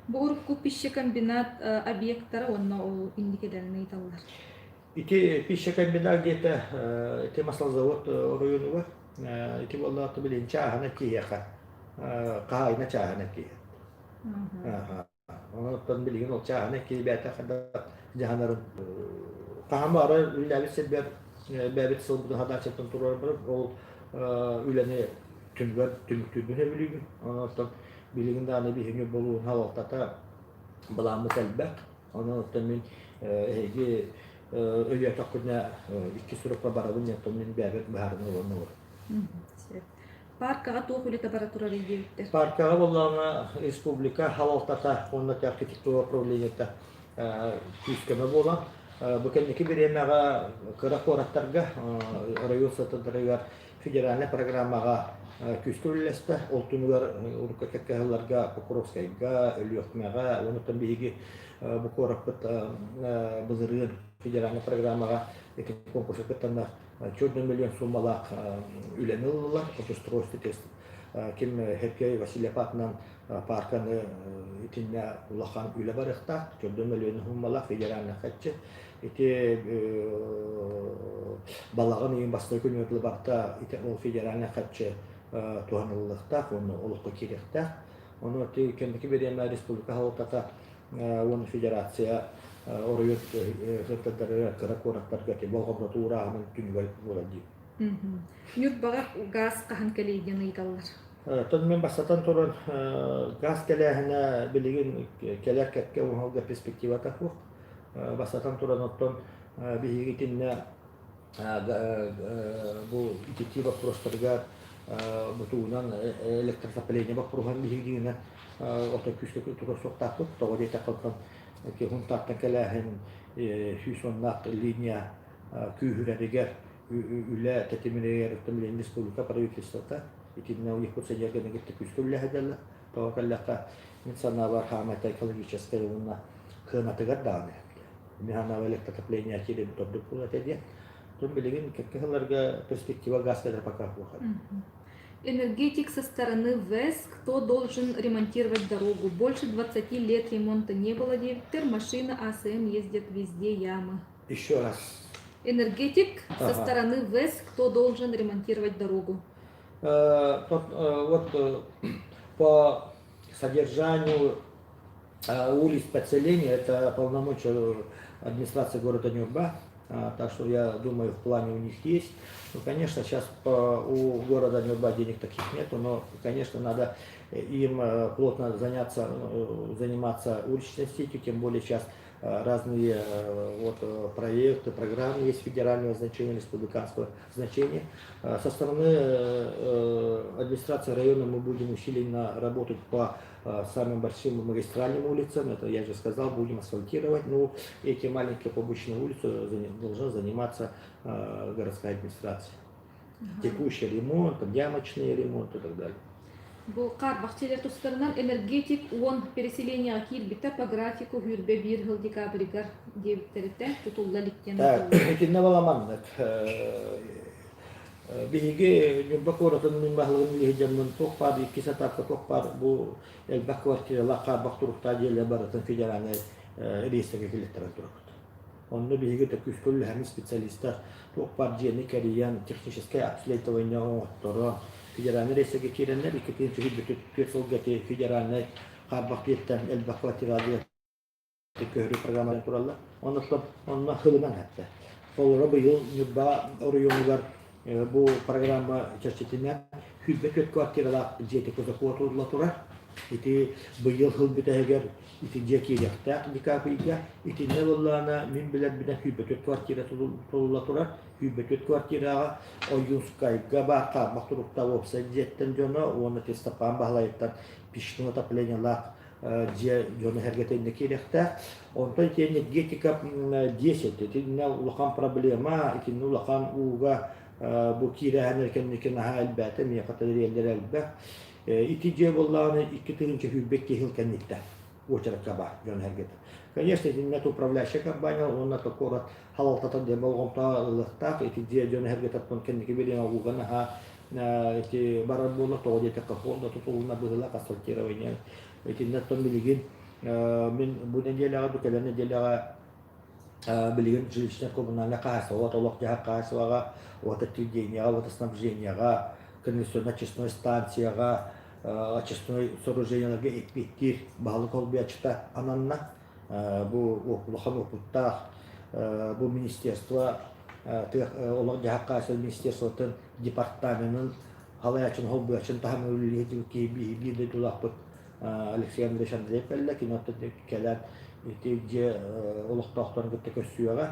Бу урукку пищекомбинат объектара уонна ол инникилэрин ыйыталлар. Ити пищекомбинат диэтэ ити маслозавод оройуонугар ити буоллаҕа билин чааһына киһиэхэ хаһаайына чааһына киһи. Онон билигин ол чааһына киһи бэйэтэ хайдах дьаһанарын хаһан баҕарар үлэлээбит сирбэр бэйэбит сылбытын хадааччыттан туруорар ол үлэни түмүгэр түмүктүүрбүн сөбүлүүбүн. Онон билигин даҕаны биһиги болуун салалтата былааммыт элбэх. Онон оттон мин эһиги өйөөтөххүнэ икки сурукка барабын диэн мин бэйэбэр быһаарыныы ылан олорон. Паркаҕа туох үлэтэ бара турарый диэбиттэр? Паркаҕа буоллаҕына республика салалтата уонна архитектура управлениета күүс-көмө буолан бу кэнники бириэмэҕэ кыра куораттарга оройуон сытыдарыгар федеральнай программаҕа күүскэ үлэлэстэ. Ол түмүгэр урукку кэккэ сылларга Покровскайга, Өлүөхүмэҕэ, онуттан биһиги бу куораппыт былырыын федеральнай программаҕа ити конкурска кыттанна 4 миллион суумалаах үлэни ыллылар. Устройство тест ким Херкей Васильев аатынан парканы итиннэ улахан үлэ барыахтаах. 4 миллион суумалаах федеральный хаччы. Ити балаҕан ыйын бастакы күнүгэр барыта ити ол федеральный харчы туһаныллыахтаах уонна олоххо киириэхтээх. Ону ити кэнники бириэмэ республика салалтата уонна федерация оройуон сыртардарыгар кыра куораттарга ити болҕомтоту уурааһынын түмүгэр буолар дии. Ньурбаҕа гаас хаһан кэлиэй диэн ыйыталлар. Оттон мин бастатан туран гаас кэлээһинэ билигин кэлэр кэккэ уһалга перспективата суох. Бастатан туран, оттон биһиги итиннэ бу ититии боппуруостарыгар бутуунан электроотопление боппуруоһун биһиги ото күүскэ туруор суохтаахпыт. Тоҕо диэтэххэ, оттон Хунтаартан кэлээһин 110-наах линия күүһүрэригэр үлэ тэтимиригэр оттон билигин республика правительствота итиннэ Якутсэнергоны кытта күүскэ үлэлэһэллэр. Тоҕо кэллэххэ, мин санаабар, хаамайта экологическай уонна кыанатыгар даҕаны мин санаабар электроотопление киирэн ордук буолуо этэ диэн. Оттон билигин кэккэ сылларга перспектива газ кэлэр пока суох. Энергетик со стороны ВЭС, кто должен ремонтировать дорогу? Больше 20 лет ремонта не было, диэбиттэр, машина АСМ ездят везде ямы. Еще раз. Энергетик со стороны ВЭС, кто должен ремонтировать дорогу? Вот по содержанию улиц подселения это полномочия администрации города Нюрба, так что я думаю, в плане у них есть. Ну, конечно, сейчас у города Нюрба денег таких нету, но, конечно, надо им плотно заняться, заниматься уличной сетью, тем более сейчас разные вот, проекты, программы есть федерального значения, республиканского значения. Со стороны администрации района мы будем усиленно работать по самым большим магистральным улицам, это я же сказал, будем асфальтировать, но эти маленькие побочные улицы должна заниматься городская администрация. Текущий ремонт, там, ямочный ремонт и так далее. Бу хаарбах дьиэлэр тустарынан энергетик 10 переселениеҕа киирбитэ по графику 21 сыл декабрыгар диэбиттэритэ тутулла илик диэн Так, итиннэ баламаннык. Биһиги Ньурба куоратын мин баһылыгын үлэһит туох баар иккис этапка туох баар бу элбэх квартиралаах хаарбах туруктаах дьиэлэр барытын федеральнай реестргэ киллэртэрэн турабыт. Онно биһиги да күүскэ үлэлэһэн специалистар туох баар дьиэни кэрийэн техническэй обследование оҥотторо федеральнай реестргэ киирэннэр 2004 сылга ити федеральнай хаарбах дьиэттэн элбэх квартиралаах көһөрүү программалар тураллар. Онно онно хылынан эттэ. Холобура быйыл Ньурба оройуонугар бу программа чэрчитинэн 104 квартиралаах дьиэтэ кузакуотулла турар. Ити быйыл сыл бүтэһигэр ити дьиэ киириэхтээх декабрьга. Итиннэ буоллаҕына мин билэрбинэн 104 квартира тутулла турар. 104 квартираҕа Ойуунскайга баар хаарбах туруктаах уопсай дьиэттэн дьоно уонна Степан Баһылайыттан печное отоплениелаах дьиэ дьоно сэргэтиннэ киириэхтээх. Онтон ити энергетика 10 итиннэ улахан проблема, итиннэ улахан ууга бу киирээһиннэр кэнники наһаа элбээтэ, миэхэ тэрийэллэр элбэх. Ити дьиэ буоллаҕына 2022 сыл кэнниттэн уочаракка баар дьон сэргэтэ. Конечно, итиннэ управляющая компания уонна куорат халалтата диэн болҕомто ылыахтаах. Ити дьиэ дьон сэргэтэ кэнники билиэн ууга наһаа ити барар буолла тоҕо диэтэххэ фонда тутулунна быһыылаах асфальтирование итиннэ оттон билигин мин бу нэдиэлэҕэ бу кэлэр нэдиэлэҕэ Билигин жилищно-коммунальнай хаһаайыстыба олох-дьаһах хаһаайыстыбаҕа, водоотведениеҕа, водоснабжениеҕа, канализационно-очистной станцияҕа, очистной сооружениеларга эппиэттиир баһылык солбуйааччыта ананна. Бу улахан уопуттаах бу министерство олох-дьаһах хаһаайыстыба министерствотын департаменын салайааччын солбуйааччын таһымыгар үлэлиир киһи биир дойдулаахпыт Алексей Андреевич Андреев кэллэ, кини оттон кэлэн ити дьиэ олохтоохторун кытта көрсүөҕэ,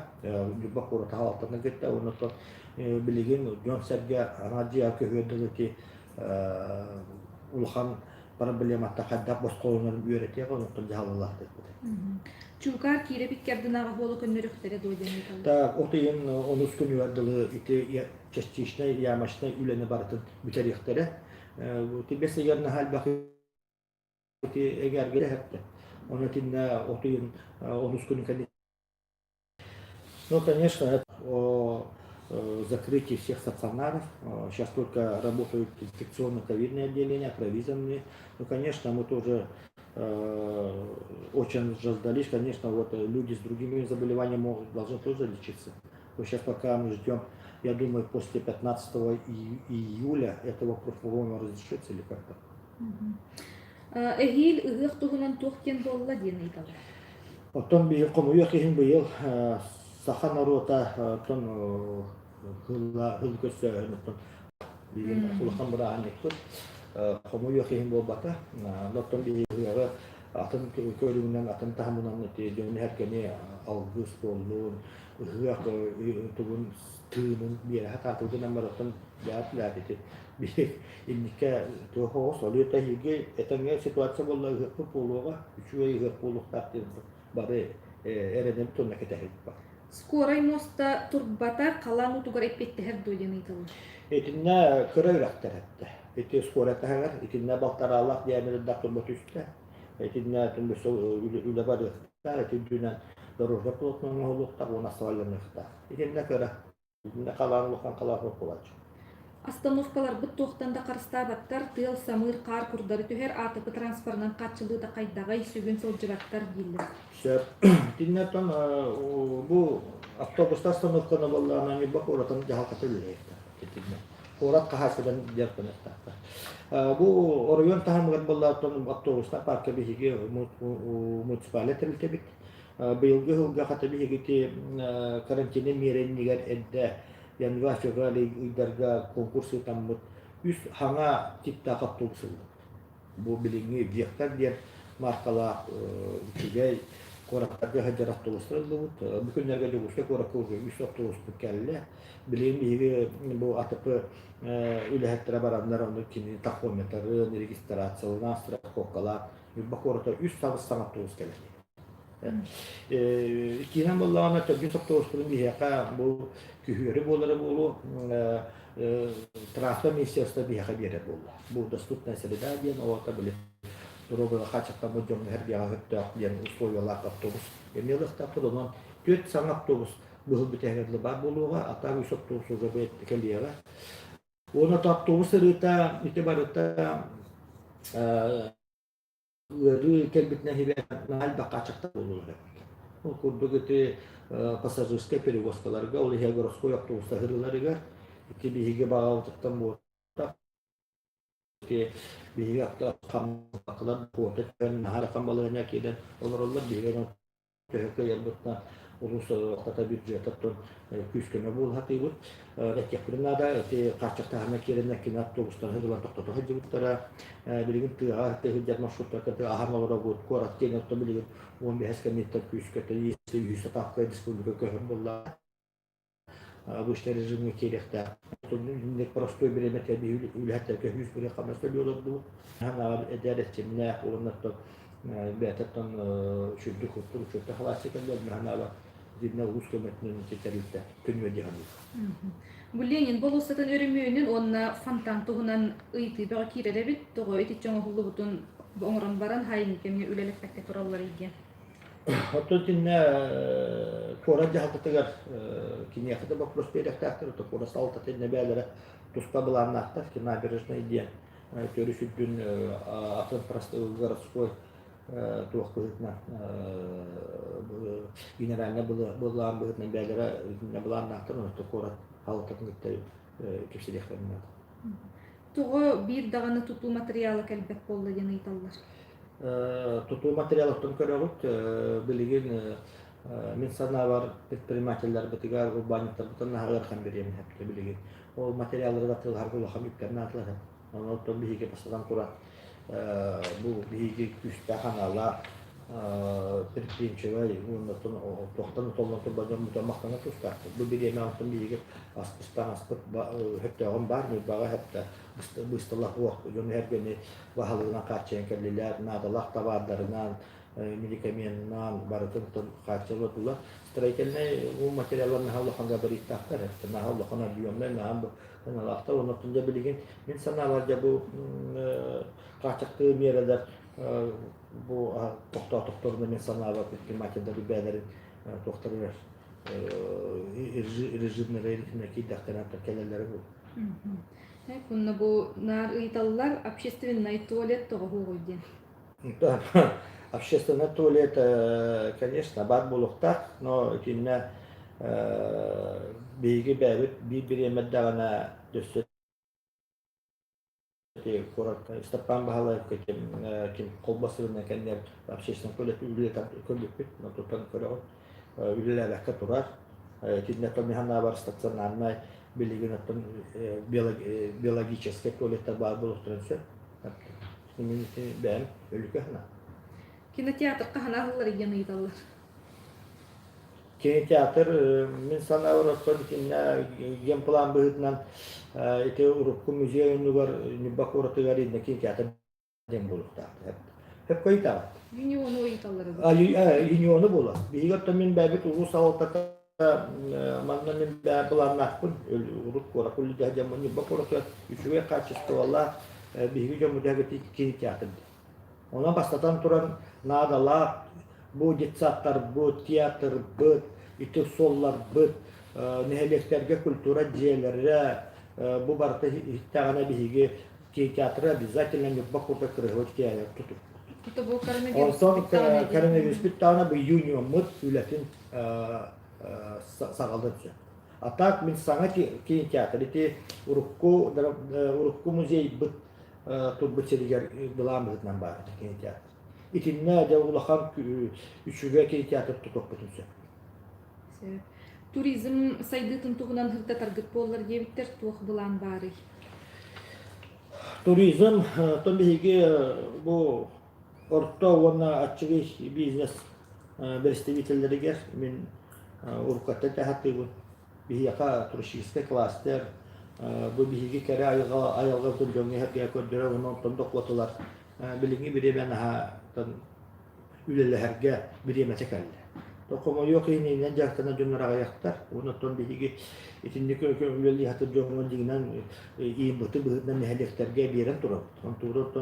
Ньурба куората салалтатын кытта, уонна оттон билигин дьон-сэргэ ана дьиэҕэ көһүөр дылы ити улахан проблематтан хайдах босхолонорун үөрэтиэх, онтон дьаһаллаахтыахпыт. Чуукаар киирэ ардынааҕы буола көннөрүөхтэрэ дуо диэн ыйыталлар. Так, от ыйын онус күнүгэр дылы ити частичнай, ямочнай үлэни барытын бүтэриэхтэрэ. Бэс ыйыгар наһаа элбэх ити эгэлгэ эһэттэ. Ону итиннэ от ыйын онус күнүн кэнниттэн. Ну, конечно, это о закрытии всех стационаров. Сейчас только работают инфекционно-ковидные отделения, провизорные. Ну, конечно, мы тоже очень ждались. Конечно, вот люди с другими заболеваниями могут, должны тоже лечиться. Но сейчас пока мы ждем, я думаю, после 15 июля это вопрос, по-моему, разрешится или как-то. Эһиил ыһыах туһунан туох диэн буолла диэн ыйыталлар. Оттон биһиги хомойуох иһин быйыл саха норуота оттон хыл көрсөөһүн оттон билигин улахан бырааһынньыкпыт хомойуох иһин буолбата. Оттон биһиги ыһыаҕы атын көрүҥүнэн, атын таһымынан ити дьон эһэргэни алгыс буоллун, ыһыах тугун тыынын биэрэ сатаатыбыт гынан барыттан дьаат ити биһиги инникке туох оҕус олуйта эһиги этэҥҥэ ситуация буолла ыһыахпыт буолуоҕа үчүгэй ыһыах буолуохтаах диэн бары эрэнэн тонна кэтэһэбит бар. Скорай муоста турбата халаан уутугар эппиэттэһэр дуо диэн ыйыталлар. Итиннэ кыра үрэхтэр эттэ. Ити скорай таһыгар итиннэ балтараалаах диаметрдаах турба түстэ. Итиннэ өссө үлэ барыахтаах, ити үрдүнэн дорожка плотно оҥоһуллуохтаах уонна асфальтаныахтаах. Итиннэ кыра. Итиннэ халаан улахан халаан буолааччы. Остановкаларбыт туохтан да харыстаабаттар, тыал, самыыр, хаар курдары түһэр, АТП транспорынан хааччыллыыта хайдаҕый, сүгүн сылдьыбаттар дииллэр. Сөп. Итиннэ оттон бу автобустар остановканы буоллаҕына Ньурба куоратын дьаһалтата үлэлиэхтээх. Итиннэ. Куорат хаһаайыстыбатын дьарыктаныахтаахтар. Бу оройуон таһымыгар буоллаҕына автобустар парка биһиги муниципальнай тэрилтэбит. Быйылгы сылга хата биһиги карантины миэрэ иннигэр эрдэ январь-февраль ыйдарга конкурс ыытаммыт үс хаҥа типтаах автобус ыллыбыт. Бу билиҥҥи Вектор диэн маркалаах үчүгэй куораттарга сылдьар автобустар ыллыбыт. Бу күннэргэ Дьокуускай куоракка уже үс автобуспут кэллэ. Билигин биһиги бу АТП үлэһиттэрэ бараннар ону кини тахометрын, регистрациялаан, страховкалаан Ньурба куората үс сабыс саҥа автобус кэлэр. Иккиһинэн буоллаҕына төрдүс автобуспутун биһиэхэ бу күһүөрү буолара буолуо транспорт министерство биһиэхэ биэрэр буолла. Бу доступная среда диэн оҕото били доруобуйаҕа хааччахтаммыт дьоҥҥо эргиэҕэ сөптөөх диэн условиялаах автобус эмиэ ылыахтаахпыт. Онон түөрт саҥа автобус быһыл бүтэһигэр дылы баар буолуоҕа, а так үс автобус уже кэлиэҕэ. Уонна автобус сырыыта ити барыта ыарыы кэлбитинэн наһаа элбэх хааччахтар буоллулар эбит. Ол курдук ити пассажирскай перевозкаларга, ол иһэ городской автобустар сырыыларыгар ити биһиги баҕабытыттан буолбатах ити биһиги хамсаакылар куота түһэн наһаа улахан балаһыанньа киирэн олороллор биһиги төһө кыайарбытынан улуус хата бюджетыттан күүс-көмө буола сатыыбыт. Этиэхпитин наада, ити хааччахтааһына киирэннэр кини автобустары сылдьан тохтото сылдьыбыттара. Билигин тыаҕа сылдьар маршруттарга тыа аһан олоробут. Куорат киэнэ оттон билигин 15 кэнниттэн күүскэ үһүс этапка республика көһөр буолла. Обычный режимҥэ киириэхтээх. Простой бириэмэтэ үлэһиттэргэ үс быры хамнас төлүү олордубут. Аҕам эдэр эрчимнээх уонна оттон бэйэтэ сүрдүк курдук учуотта халааччы кэллэ ханаала дьиннэ улуус көмөтүнэн тэрилтэ көнүө дии саныыр. Бу Ленин болуоссатын өрөмүөнүн уонна фонтан туһунан ыйытыы бөҕө киирэр эбит. Тоҕо итиччэ оҥоһуллубутун оҥорон баран хайыҥ кэмҥэ үлэлэппэккэ тураллар диэн. Оттон итиннэ куорат дьаһалтатыгар киниэхэ да боппуруос биэриэхтээхтэр, оттон куорат салалтата иннэ бэйэлэрэ туспа былааннаахтар. Набережнай диэн төрүс үрдүн атын городской туох быһыытынан генеральнай былаан быһыытынан бэйэлэрэ былааннаахтар, онон куорат халытатын кытта кэпсэтиэхтэрин наада. Тоҕо биир даҕаны тутуу матырыйаала кэлбэт буолла диэн ыйыталлар. Тутуу матырыйаалыттан көрөҕүт. Билигин мин санаабар предпринимателлэрбитигэр, урбаанньыттарбытын наһаа ыарахан бириэмэ билигин. Ол материаллары да атыылаһарга улахан үптэр наадалар. Онон биһиги бастатан туран бу биһиги күүстээх аналаах предприимчивай уонна туохтан утоллон турба дьоммутун махтана тустаахпыт. Бу бириэмэ онтон биһиги аспыстан аспыт хөптөөҕүм баар, Ньурбаҕа хэптэ бысталах уох дьон эргэни баһылыгынан хааччыйан кэллилэр, наадалаах табаардарынан, медикаменынан барытын хааччыллар. Строительнай материаллар наһаа улахан габариттаахтар, наһаа улахан объемнай, наһаа Аналаахтар оннуттан дьэ билигин мин санаабар дьэ бу хааччахтыыр миэрэлэр бу тохтоотохторуна мин санаабар предпринимателлэр бэйэлэрин туохтарыгар режимнэрэ киирдэхтэринэ кэлэллэрэ бу. Онно бу наар ыйыталлар общественный туалет тоҕо суоҕуй диэн. Общественный туалет, конечно, баар буолуохтаах, но итиннэ биһиги бэйэбит биир бириэмэ даҕаны өссө куоракка Степан Баһылаевка ким ким холбос сылынан кэннэ общественный туалет үлэлэтэн көрбүппүт, тутан көрөҕүт, үлэлээбэккэ турар. Итиннэ Томиһанаабар стационарнай билигин оттон биологическай туалеттар баар буолуохтарын сөп. Мин бэйэм өлүкэ санаа. Кинотеатр хаһан аһыллар диэн ыйыталлар. Кинотеатр мин санаабар оттон итиннэ генплан быһыытынан ити урукку музей оннугар Ньурба куоратыгар иннэ кинотеатр диэн буолуохтаах. Хөпкө ыйытаҕыт. Юниону ыйыталлар. Юниону буолар. Биһиги оттон мин бэйэбит улуус салалтата Манна мин бэйэм былааннаахпын. Урут куоракка үлэлэһэ дьоммун Ньурба куоратыгар үчүгэй хаачыстыбалаах биһиги дьоммут кинотеатр диэн. Онон бастатан туран наадалаах бу детсадтарбыт, театрбыт, ити суолларбыт, нэһилиэктэргэ культура дьиэлэрэ бу барыта иһиттэҕинэ биһиги кинотеатры обязательно Ньурба курдук кырыһыбыт киэһэ тутуппут. Онтон коронавирус бүттэҕинэ бу юниоммут үлэтин саҕалыан сөп. А так мин саҥа кинотеатр ити урукку урукку музейбыт турбут сиригэр былаан быһыытынан баар кинотеатр. Итиннэ дьэ улахан үчүгэй кинотеатр тутуохпутун сөп. Сөп. Туризм сайдыытын туһунан сырдатаргыт буоллар диэбиттэр туох былаан баарый? Туризм, то биһиги бу орто уонна аччыгый бизнес бэрэстэбиитэллэригэр мин уруккаттан таһаттыыбын. Биһиэхэ туристическай кластер, бу биһиги кэрэ айылҕа айылҕабытын дьоҥҥо иһэргэ көрдөрөр уонна онтон дохуотулар билиҥҥи бириэмэ наһаа үлэлэһэргэ бириэмэтэ кэллэ. Хомойуох иһин иннинэн дьарыктанар дьоннор аҕыйахтар. Онон биһиги итинник үлэлии сатыыр дьоҥҥо дьиҥинэн иимбыты быһыытынан нэһилиэктэргэ биэрэн турабыт. Онтубут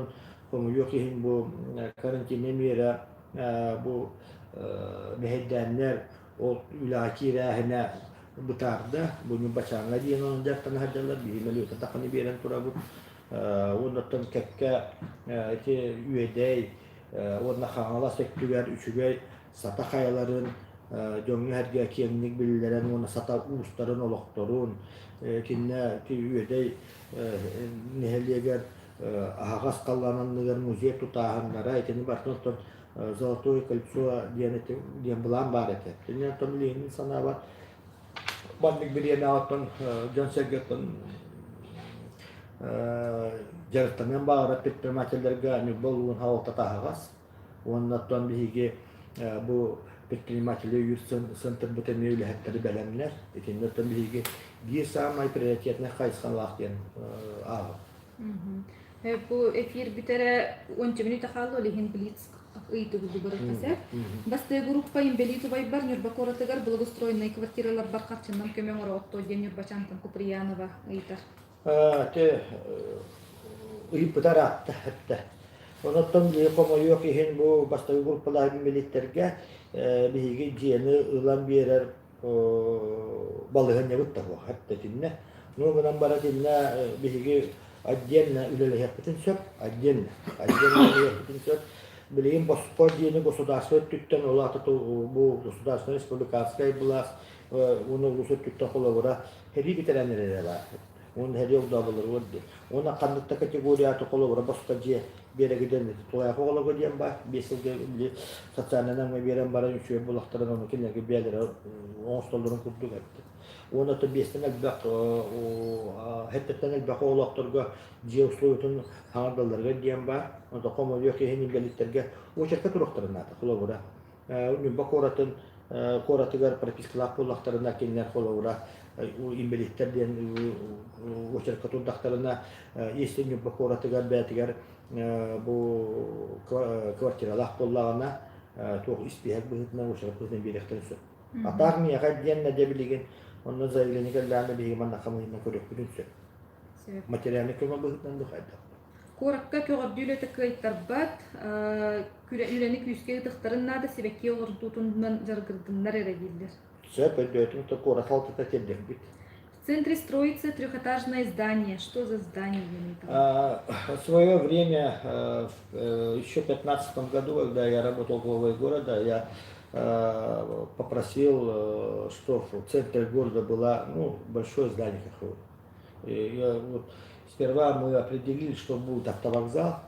хомойуох иһин бу карантиннай миэрэ бу мэһэйдээннэр ол үлэҕэ киирээһинэ бытаарда. Бу Ньурбачааҥҥа диэн онон дьарыктана сылдьаллар. Биһиги мөлүйүөтэ тахханы биэрэн турабыт. Уоннаттан кэккэ ити Үөдэй уонна Хаҥалас өттүгэр үчүгэй сата хайаларын дьоҥҥо-сэргэ киэҥник биллэрэн уонна сата уустарын олохторун кининэ Үөдэй нэһилиэгэр аһаҕас халлаан анныгар музей тутааһыннара итини барытын оттон Золотое кольцо диэн диэн былаан баар этэ. Кинини оттон билигин санаабар маннык бириэмэҕэ оттон дьон-сэргэ оттон дьарыктаныан баҕарар предпринимателлэргэ Ньурба улууһун салалтата аһаҕас. Уонна оттон биһиги бу предприниматели өйүүр центрбыт эмиэ үлэһиттэри бэлэмнэр. Итиннэ оттон биһиги биир саамай приоритетнай хайысхалаах диэн ааҕабыт. Бу эфир бүтэрэ уонча мүнүүтэ хаалла, ол иһин Блиц ыйытыгы барыахха сөп. Бастакы группа инбэлиит убайбар Ньурба куоратыгар благоустроеннай квартираларбар харчынан көмө оҥоро оттоо диэн Ньурбачантан Куприянова ыйытар. Те ыйыппыта ыраатта эттэ. Онон биһиги хомойуох иһин бу бастакы группалаах инбэлииттэргэ биһиги дьиэни ылан биэрэр балаһыанньабыт да суох итиннэ. Ну гынан баран итиннэ биһиги отдельно үлэлэһиэхпитин сөп, отдельно, отдельно үлэлэһиэхпитин сөп. Билигин босхо диэни государство өттүттэн, ол аата бу государственнай республиканскай былаас уонна улуус өттүттэн холобура сэрии бэтэрээннэрэ эрэ баар. Уонна сэрии огдооболоругар диэн. Уонна ханнык да категорията холобура босхо дьиэ биэрэгидэн тулаайах оҕолорго диэн баар. 5 сылга били социальнай намҥа биэрэн баран үчүгэй булахтарын ону кинилэргэ бэйэлэрэ оҥостоллорун курдук эттэ. Уонна то биэстэн элбэх хэттэртэн элбэх оҕолоохторго дьиэ условиятын хаҥардалларыгар диэн баар. Онто хомойуох иһин инбэлииттэргэ уочарка туруохтарын наада. Холобура, Ньурба куоратын куоратыгар пропискалаах буоллахтарына кинилэр холобура инбэлииттэр диэн уочарка турдахтарына если Ньурба куоратыгар бэйэтигэр бу квартиралаах буоллаҕына туох испииһэк быһыытынан уочарат быһыытынан биэриэхтэрин сөп. А так миэхэ диэн дьэ билигин онно заявление кэллэҕинэ биһиги манна хамыыһыйанан көрүөхпүтүн сөп. Материальнай көмө быһыытынан да хайдах. Куоракка көҕөрдүү үлэтэ кыайтарбат, үлэни күүскэ ыытыахтарын наада, сибэкки олордуутунан дьарыгырдыннар эрэ дииллэр. Сөп, өйдөөтүм, то куорат халтата тиэрдэрбит. В центре строится трехэтажное здание. Что за здание? В свое время, еще в 2015 году, когда я работал главой города, я попросил, чтобы в центре города было, ну, большое здание какое-то. И я, вот, сперва мы определили, что будет автовокзал,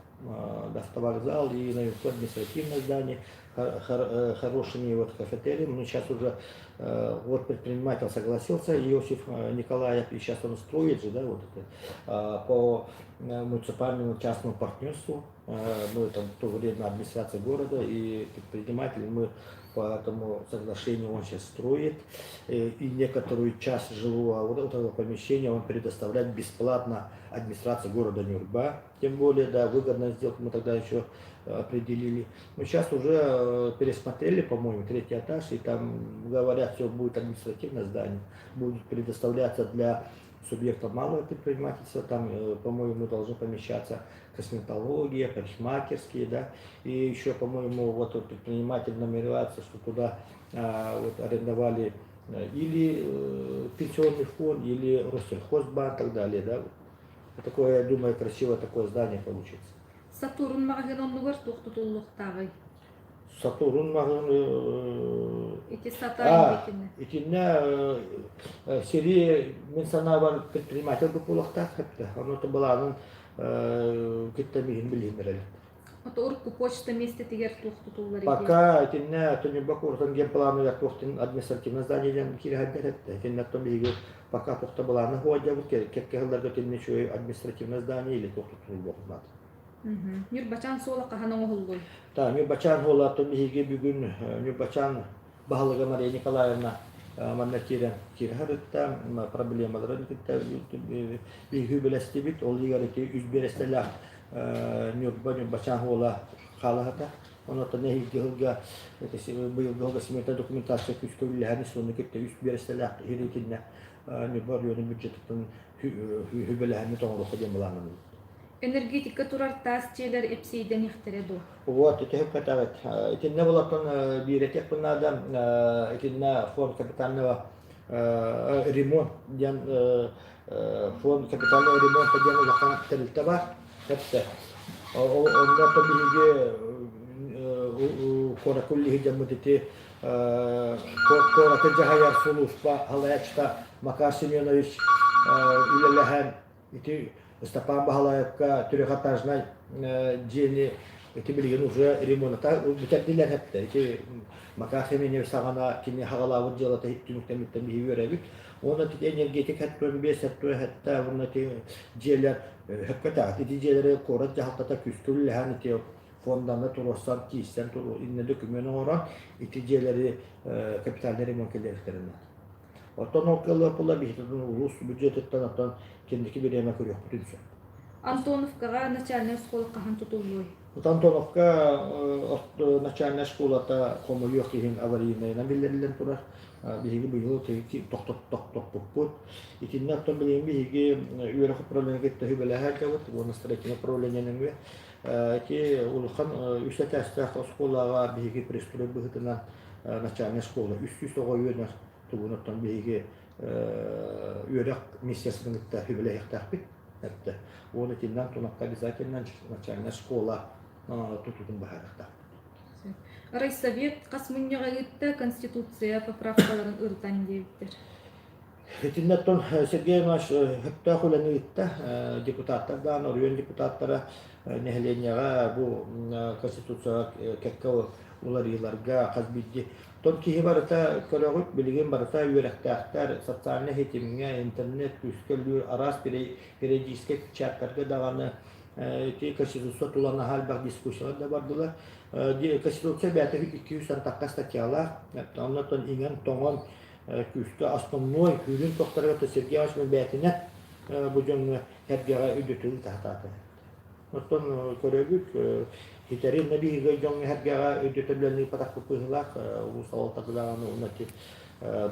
автовокзал и наверху административное здание, хорошими вот кафетерием. Но сейчас уже вот предприниматель согласился, Иосиф Николаев, и сейчас он строит же, да, вот это, по муниципальному частному партнерству. Мы там в то время администрация города и предприниматели, мы по этому соглашению он сейчас строит. И некоторую часть жилого вот этого помещения он предоставляет бесплатно администрации города Нюрба. Тем более, да, выгодная сделка мы тогда еще определили. Но сейчас уже пересмотрели, по-моему, третий этаж, и там говорят, все будет административное здание, будет предоставляться для субъектов малого предпринимательства, там, по-моему, должно помещаться косметология, парикмахерские, да, и еще, по-моему, вот предприниматель намеревается, что туда вот арендовали или пенсионный фонд, или Россельхозбанк и так далее, да. Вот такое, я думаю, красивое такое здание получится. Сатурн маҕаһыын оннугар туох тутуллуохтааҕый? Сатурн маҕаһыын Ити сата итиннэ. Итиннэ сири мин санаабар предприниматель буолуохтаах хэптэ. Ону былаанын кытта миһин билиһиннэрэлит. Ото урукку почта миэстэтигэр туох тутуллар Пока итиннэ Ньурба куоратын генпланыгар туохтун административное здание диэн киирэ этте. Итиннэ биһиги пока туохта былааны хуайдабыт кэккэ сылларга итиннэ үчүгэй административное здание или туох тутуллуохтаах. Ньурбачаан суола хаһан оҥоһуллуй? Та Ньурбачаан суола биһиги бүгүн Ньурбачаан баһылыга Мария Николаевна манна киирэн киирэ сырытта, проблемаларын кытта биһиги билэстибит. Ол иһигэр ити үс биэрэстэлээх Ньурба Ньурбачаан суола хаалаһата. Онон эһиилги сылга быйылгы сылга смета документация күүскэ үллэһэн сонно кытта үс биэрэстэлээх иһиритиннэ Ньурба оройуонун бюджетыттан үбүлэһэммит оҥоруохха диэн былааннанабыт. Энергетика турар таас дьиэлэр эпсиэйдэниэхтэрэ дуо? Вот, ити сөпкө Итиннэ булаттан биирэтиэхпин наада. Итиннэ фонд капитального ремонт диэн фонд капитального ремонта диэн улахан тэрилтэ бар. Хэптэ. Онно биһиги куоракка үллиһи дьоммут ити куораты дьаһайар сулууспа салайааччыта Макар Семенович үлэлэһэн ити Ыстапаан Баһылаевка трехэтажнай дьиэни ити билигин уже ремонта бүтэрдилэр хэптэ. Ити Макар Семенович саҕана кини хаҕалаабыт дьыалата түмүктэммиттэн биһиги үөрэбит. Уонна ити энергетик хэттуэн биэс хэттуэн хэтта уонна ити дьиэлэр хөпкө ити дьиэлэри куорат дьаһалтата күүскэ үлэлэһэн ити фонданы туруорсан киирсэн иннэ дөкүмүөн оҥорон ити дьиэлэри капитальный ремонт киллэриэхтэрин наада. Оттон ол кыаллар биһиги улуус бюджетыттан оттон кэнники бириэмэ көрүөхпүтүн сөп. Антоновкаҕа начальнай оскуола хаһан тутуллуой? Вот Антоновка начальная школата хомойуох иһин аварийнайынан биллэриллэн турар. Биһиги быйыл тохтоппуппут. Итиннэ оттон билигин биһиги үөрэх управлениега кытта сүбэлэһэ уонна строительное управление нөҥүө ити улахан үс этээстээх оскуолаҕа биһиги пристрой быһыытынан начальная школа 300 оҕо үөрэнэр тугун оттон биһиги үөрэх министерствотын кытта сүбэлэһиэхтээхпит. Эттэ. Уонна итиннэ Антоновка обязательно начальная школа. тутуутун быһаарыахтаах. Райсовет хас мунньаҕа ыытта Конституция поправкаларын ырытан диэбиттэр. Итиннэ оттон Сергей Иванович сөптөөх үлэни ыытта. Депутаттар даҕаны, оройуон депутаттара нэһилиэнньэҕэ бу Конституцияҕа кэккэ уларыйыыларга хас биирдии Тон киһи барыта көрөҕүт, билигин барыта үөрэхтээхтэр, социальнай ситимҥэ, интернет күүскэ үллүүр араас периодическай чаттарга даҕаны ити Конституция тула наһаа элбэх дискуссиялар да бардылар. Конституция бэйэтэ 200 тахха статьялаах, оннотон иҥэн-тоҥон күүскэ основной күүрүн тохторго Сергей Иванович бэйэтинэн бу дьоҥҥо эргэҕэ үрдүтүн таһатаата. Оттон көрөбүт, ситэри биһиги дьоҥҥо эргэҕэ үрдүтүллэн ыыппатахпыт быһыылаах, улуус салалтата даҕаны уонна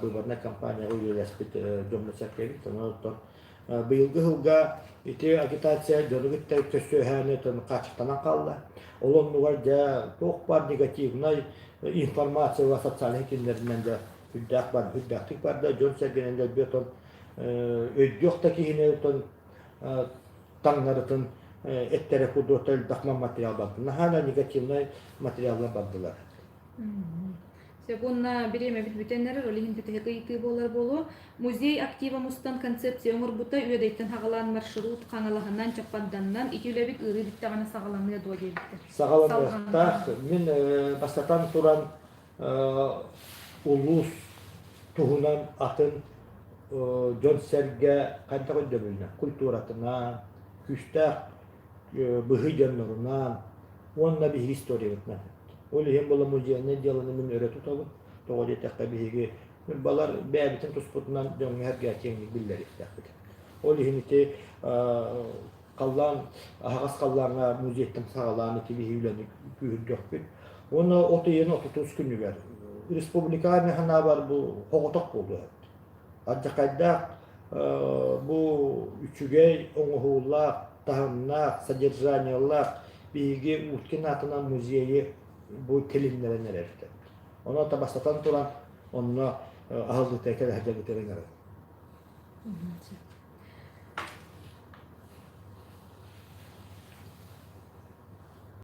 быыбарнай кампанияҕа үлэлэспит дьоммут сэргэбит. Онон оттон быйылгы сылга ити агитация дьону кытта көрсүөһээни хааччахтанан хаалла. Ол оннугар дьэ туох баар негативнай информация социальнай ситимнэринэн дьэ үрдээх бар үрдээхтик барда дьон-сэргэнэн дэлби отон өйдүөх да киһини отон таҥнарытын эттэрэ курдук элбэх материал барда. Наһаа да негативнай материаллар бардылар. Сөп уонна бириэмэбит бүтэн эрэр, ол иһин бүтэһик ыйытыы буолар буолуо. Музей актива мустан концепция оҥорбута Үөдэйтэн саҕалаан маршрут Хаҥалаһынан, Чаппанданнан ити үлэбит ыарыы бүттэҕинэ саҕаланыа дуо диэбиттэр. Саҕаланыахтаах. Мин бастатан туран улуус туһунан атын дьон-сэргэ хайдах өйдөбүлүнэн культуратынан, күүстээх быһый дьоннорунан уонна биһиги историябытынан. Ол иһин була музейнай дьыаланы мин өрө тутабын. Тоҕо диэтэххэ биһиги ньурбалар бэйэбитин туспутунан дьоҥҥо-сэргэҕэ киэҥник биллэриэхтээхпит. Ол иһин ити халлаан аһаҕас халлааҥҥа музейтан саҕалаан ити биһиги үлэни күүһүрдүөхпүт. Уонна от ыйын 30 күнүгэр республикаҕа мин санаабар бу соҕотох буолуо Алдьархайдаах бу үчүгэй оҥоһуулаах, таһымнаах, содержаниелаах биһиги Уткин аатынан музейы бу тилиннэрэн эрэрбит. Онон бастатан туран онно аһыллыыта кэлэ сылдьарбыт ыҥырабын.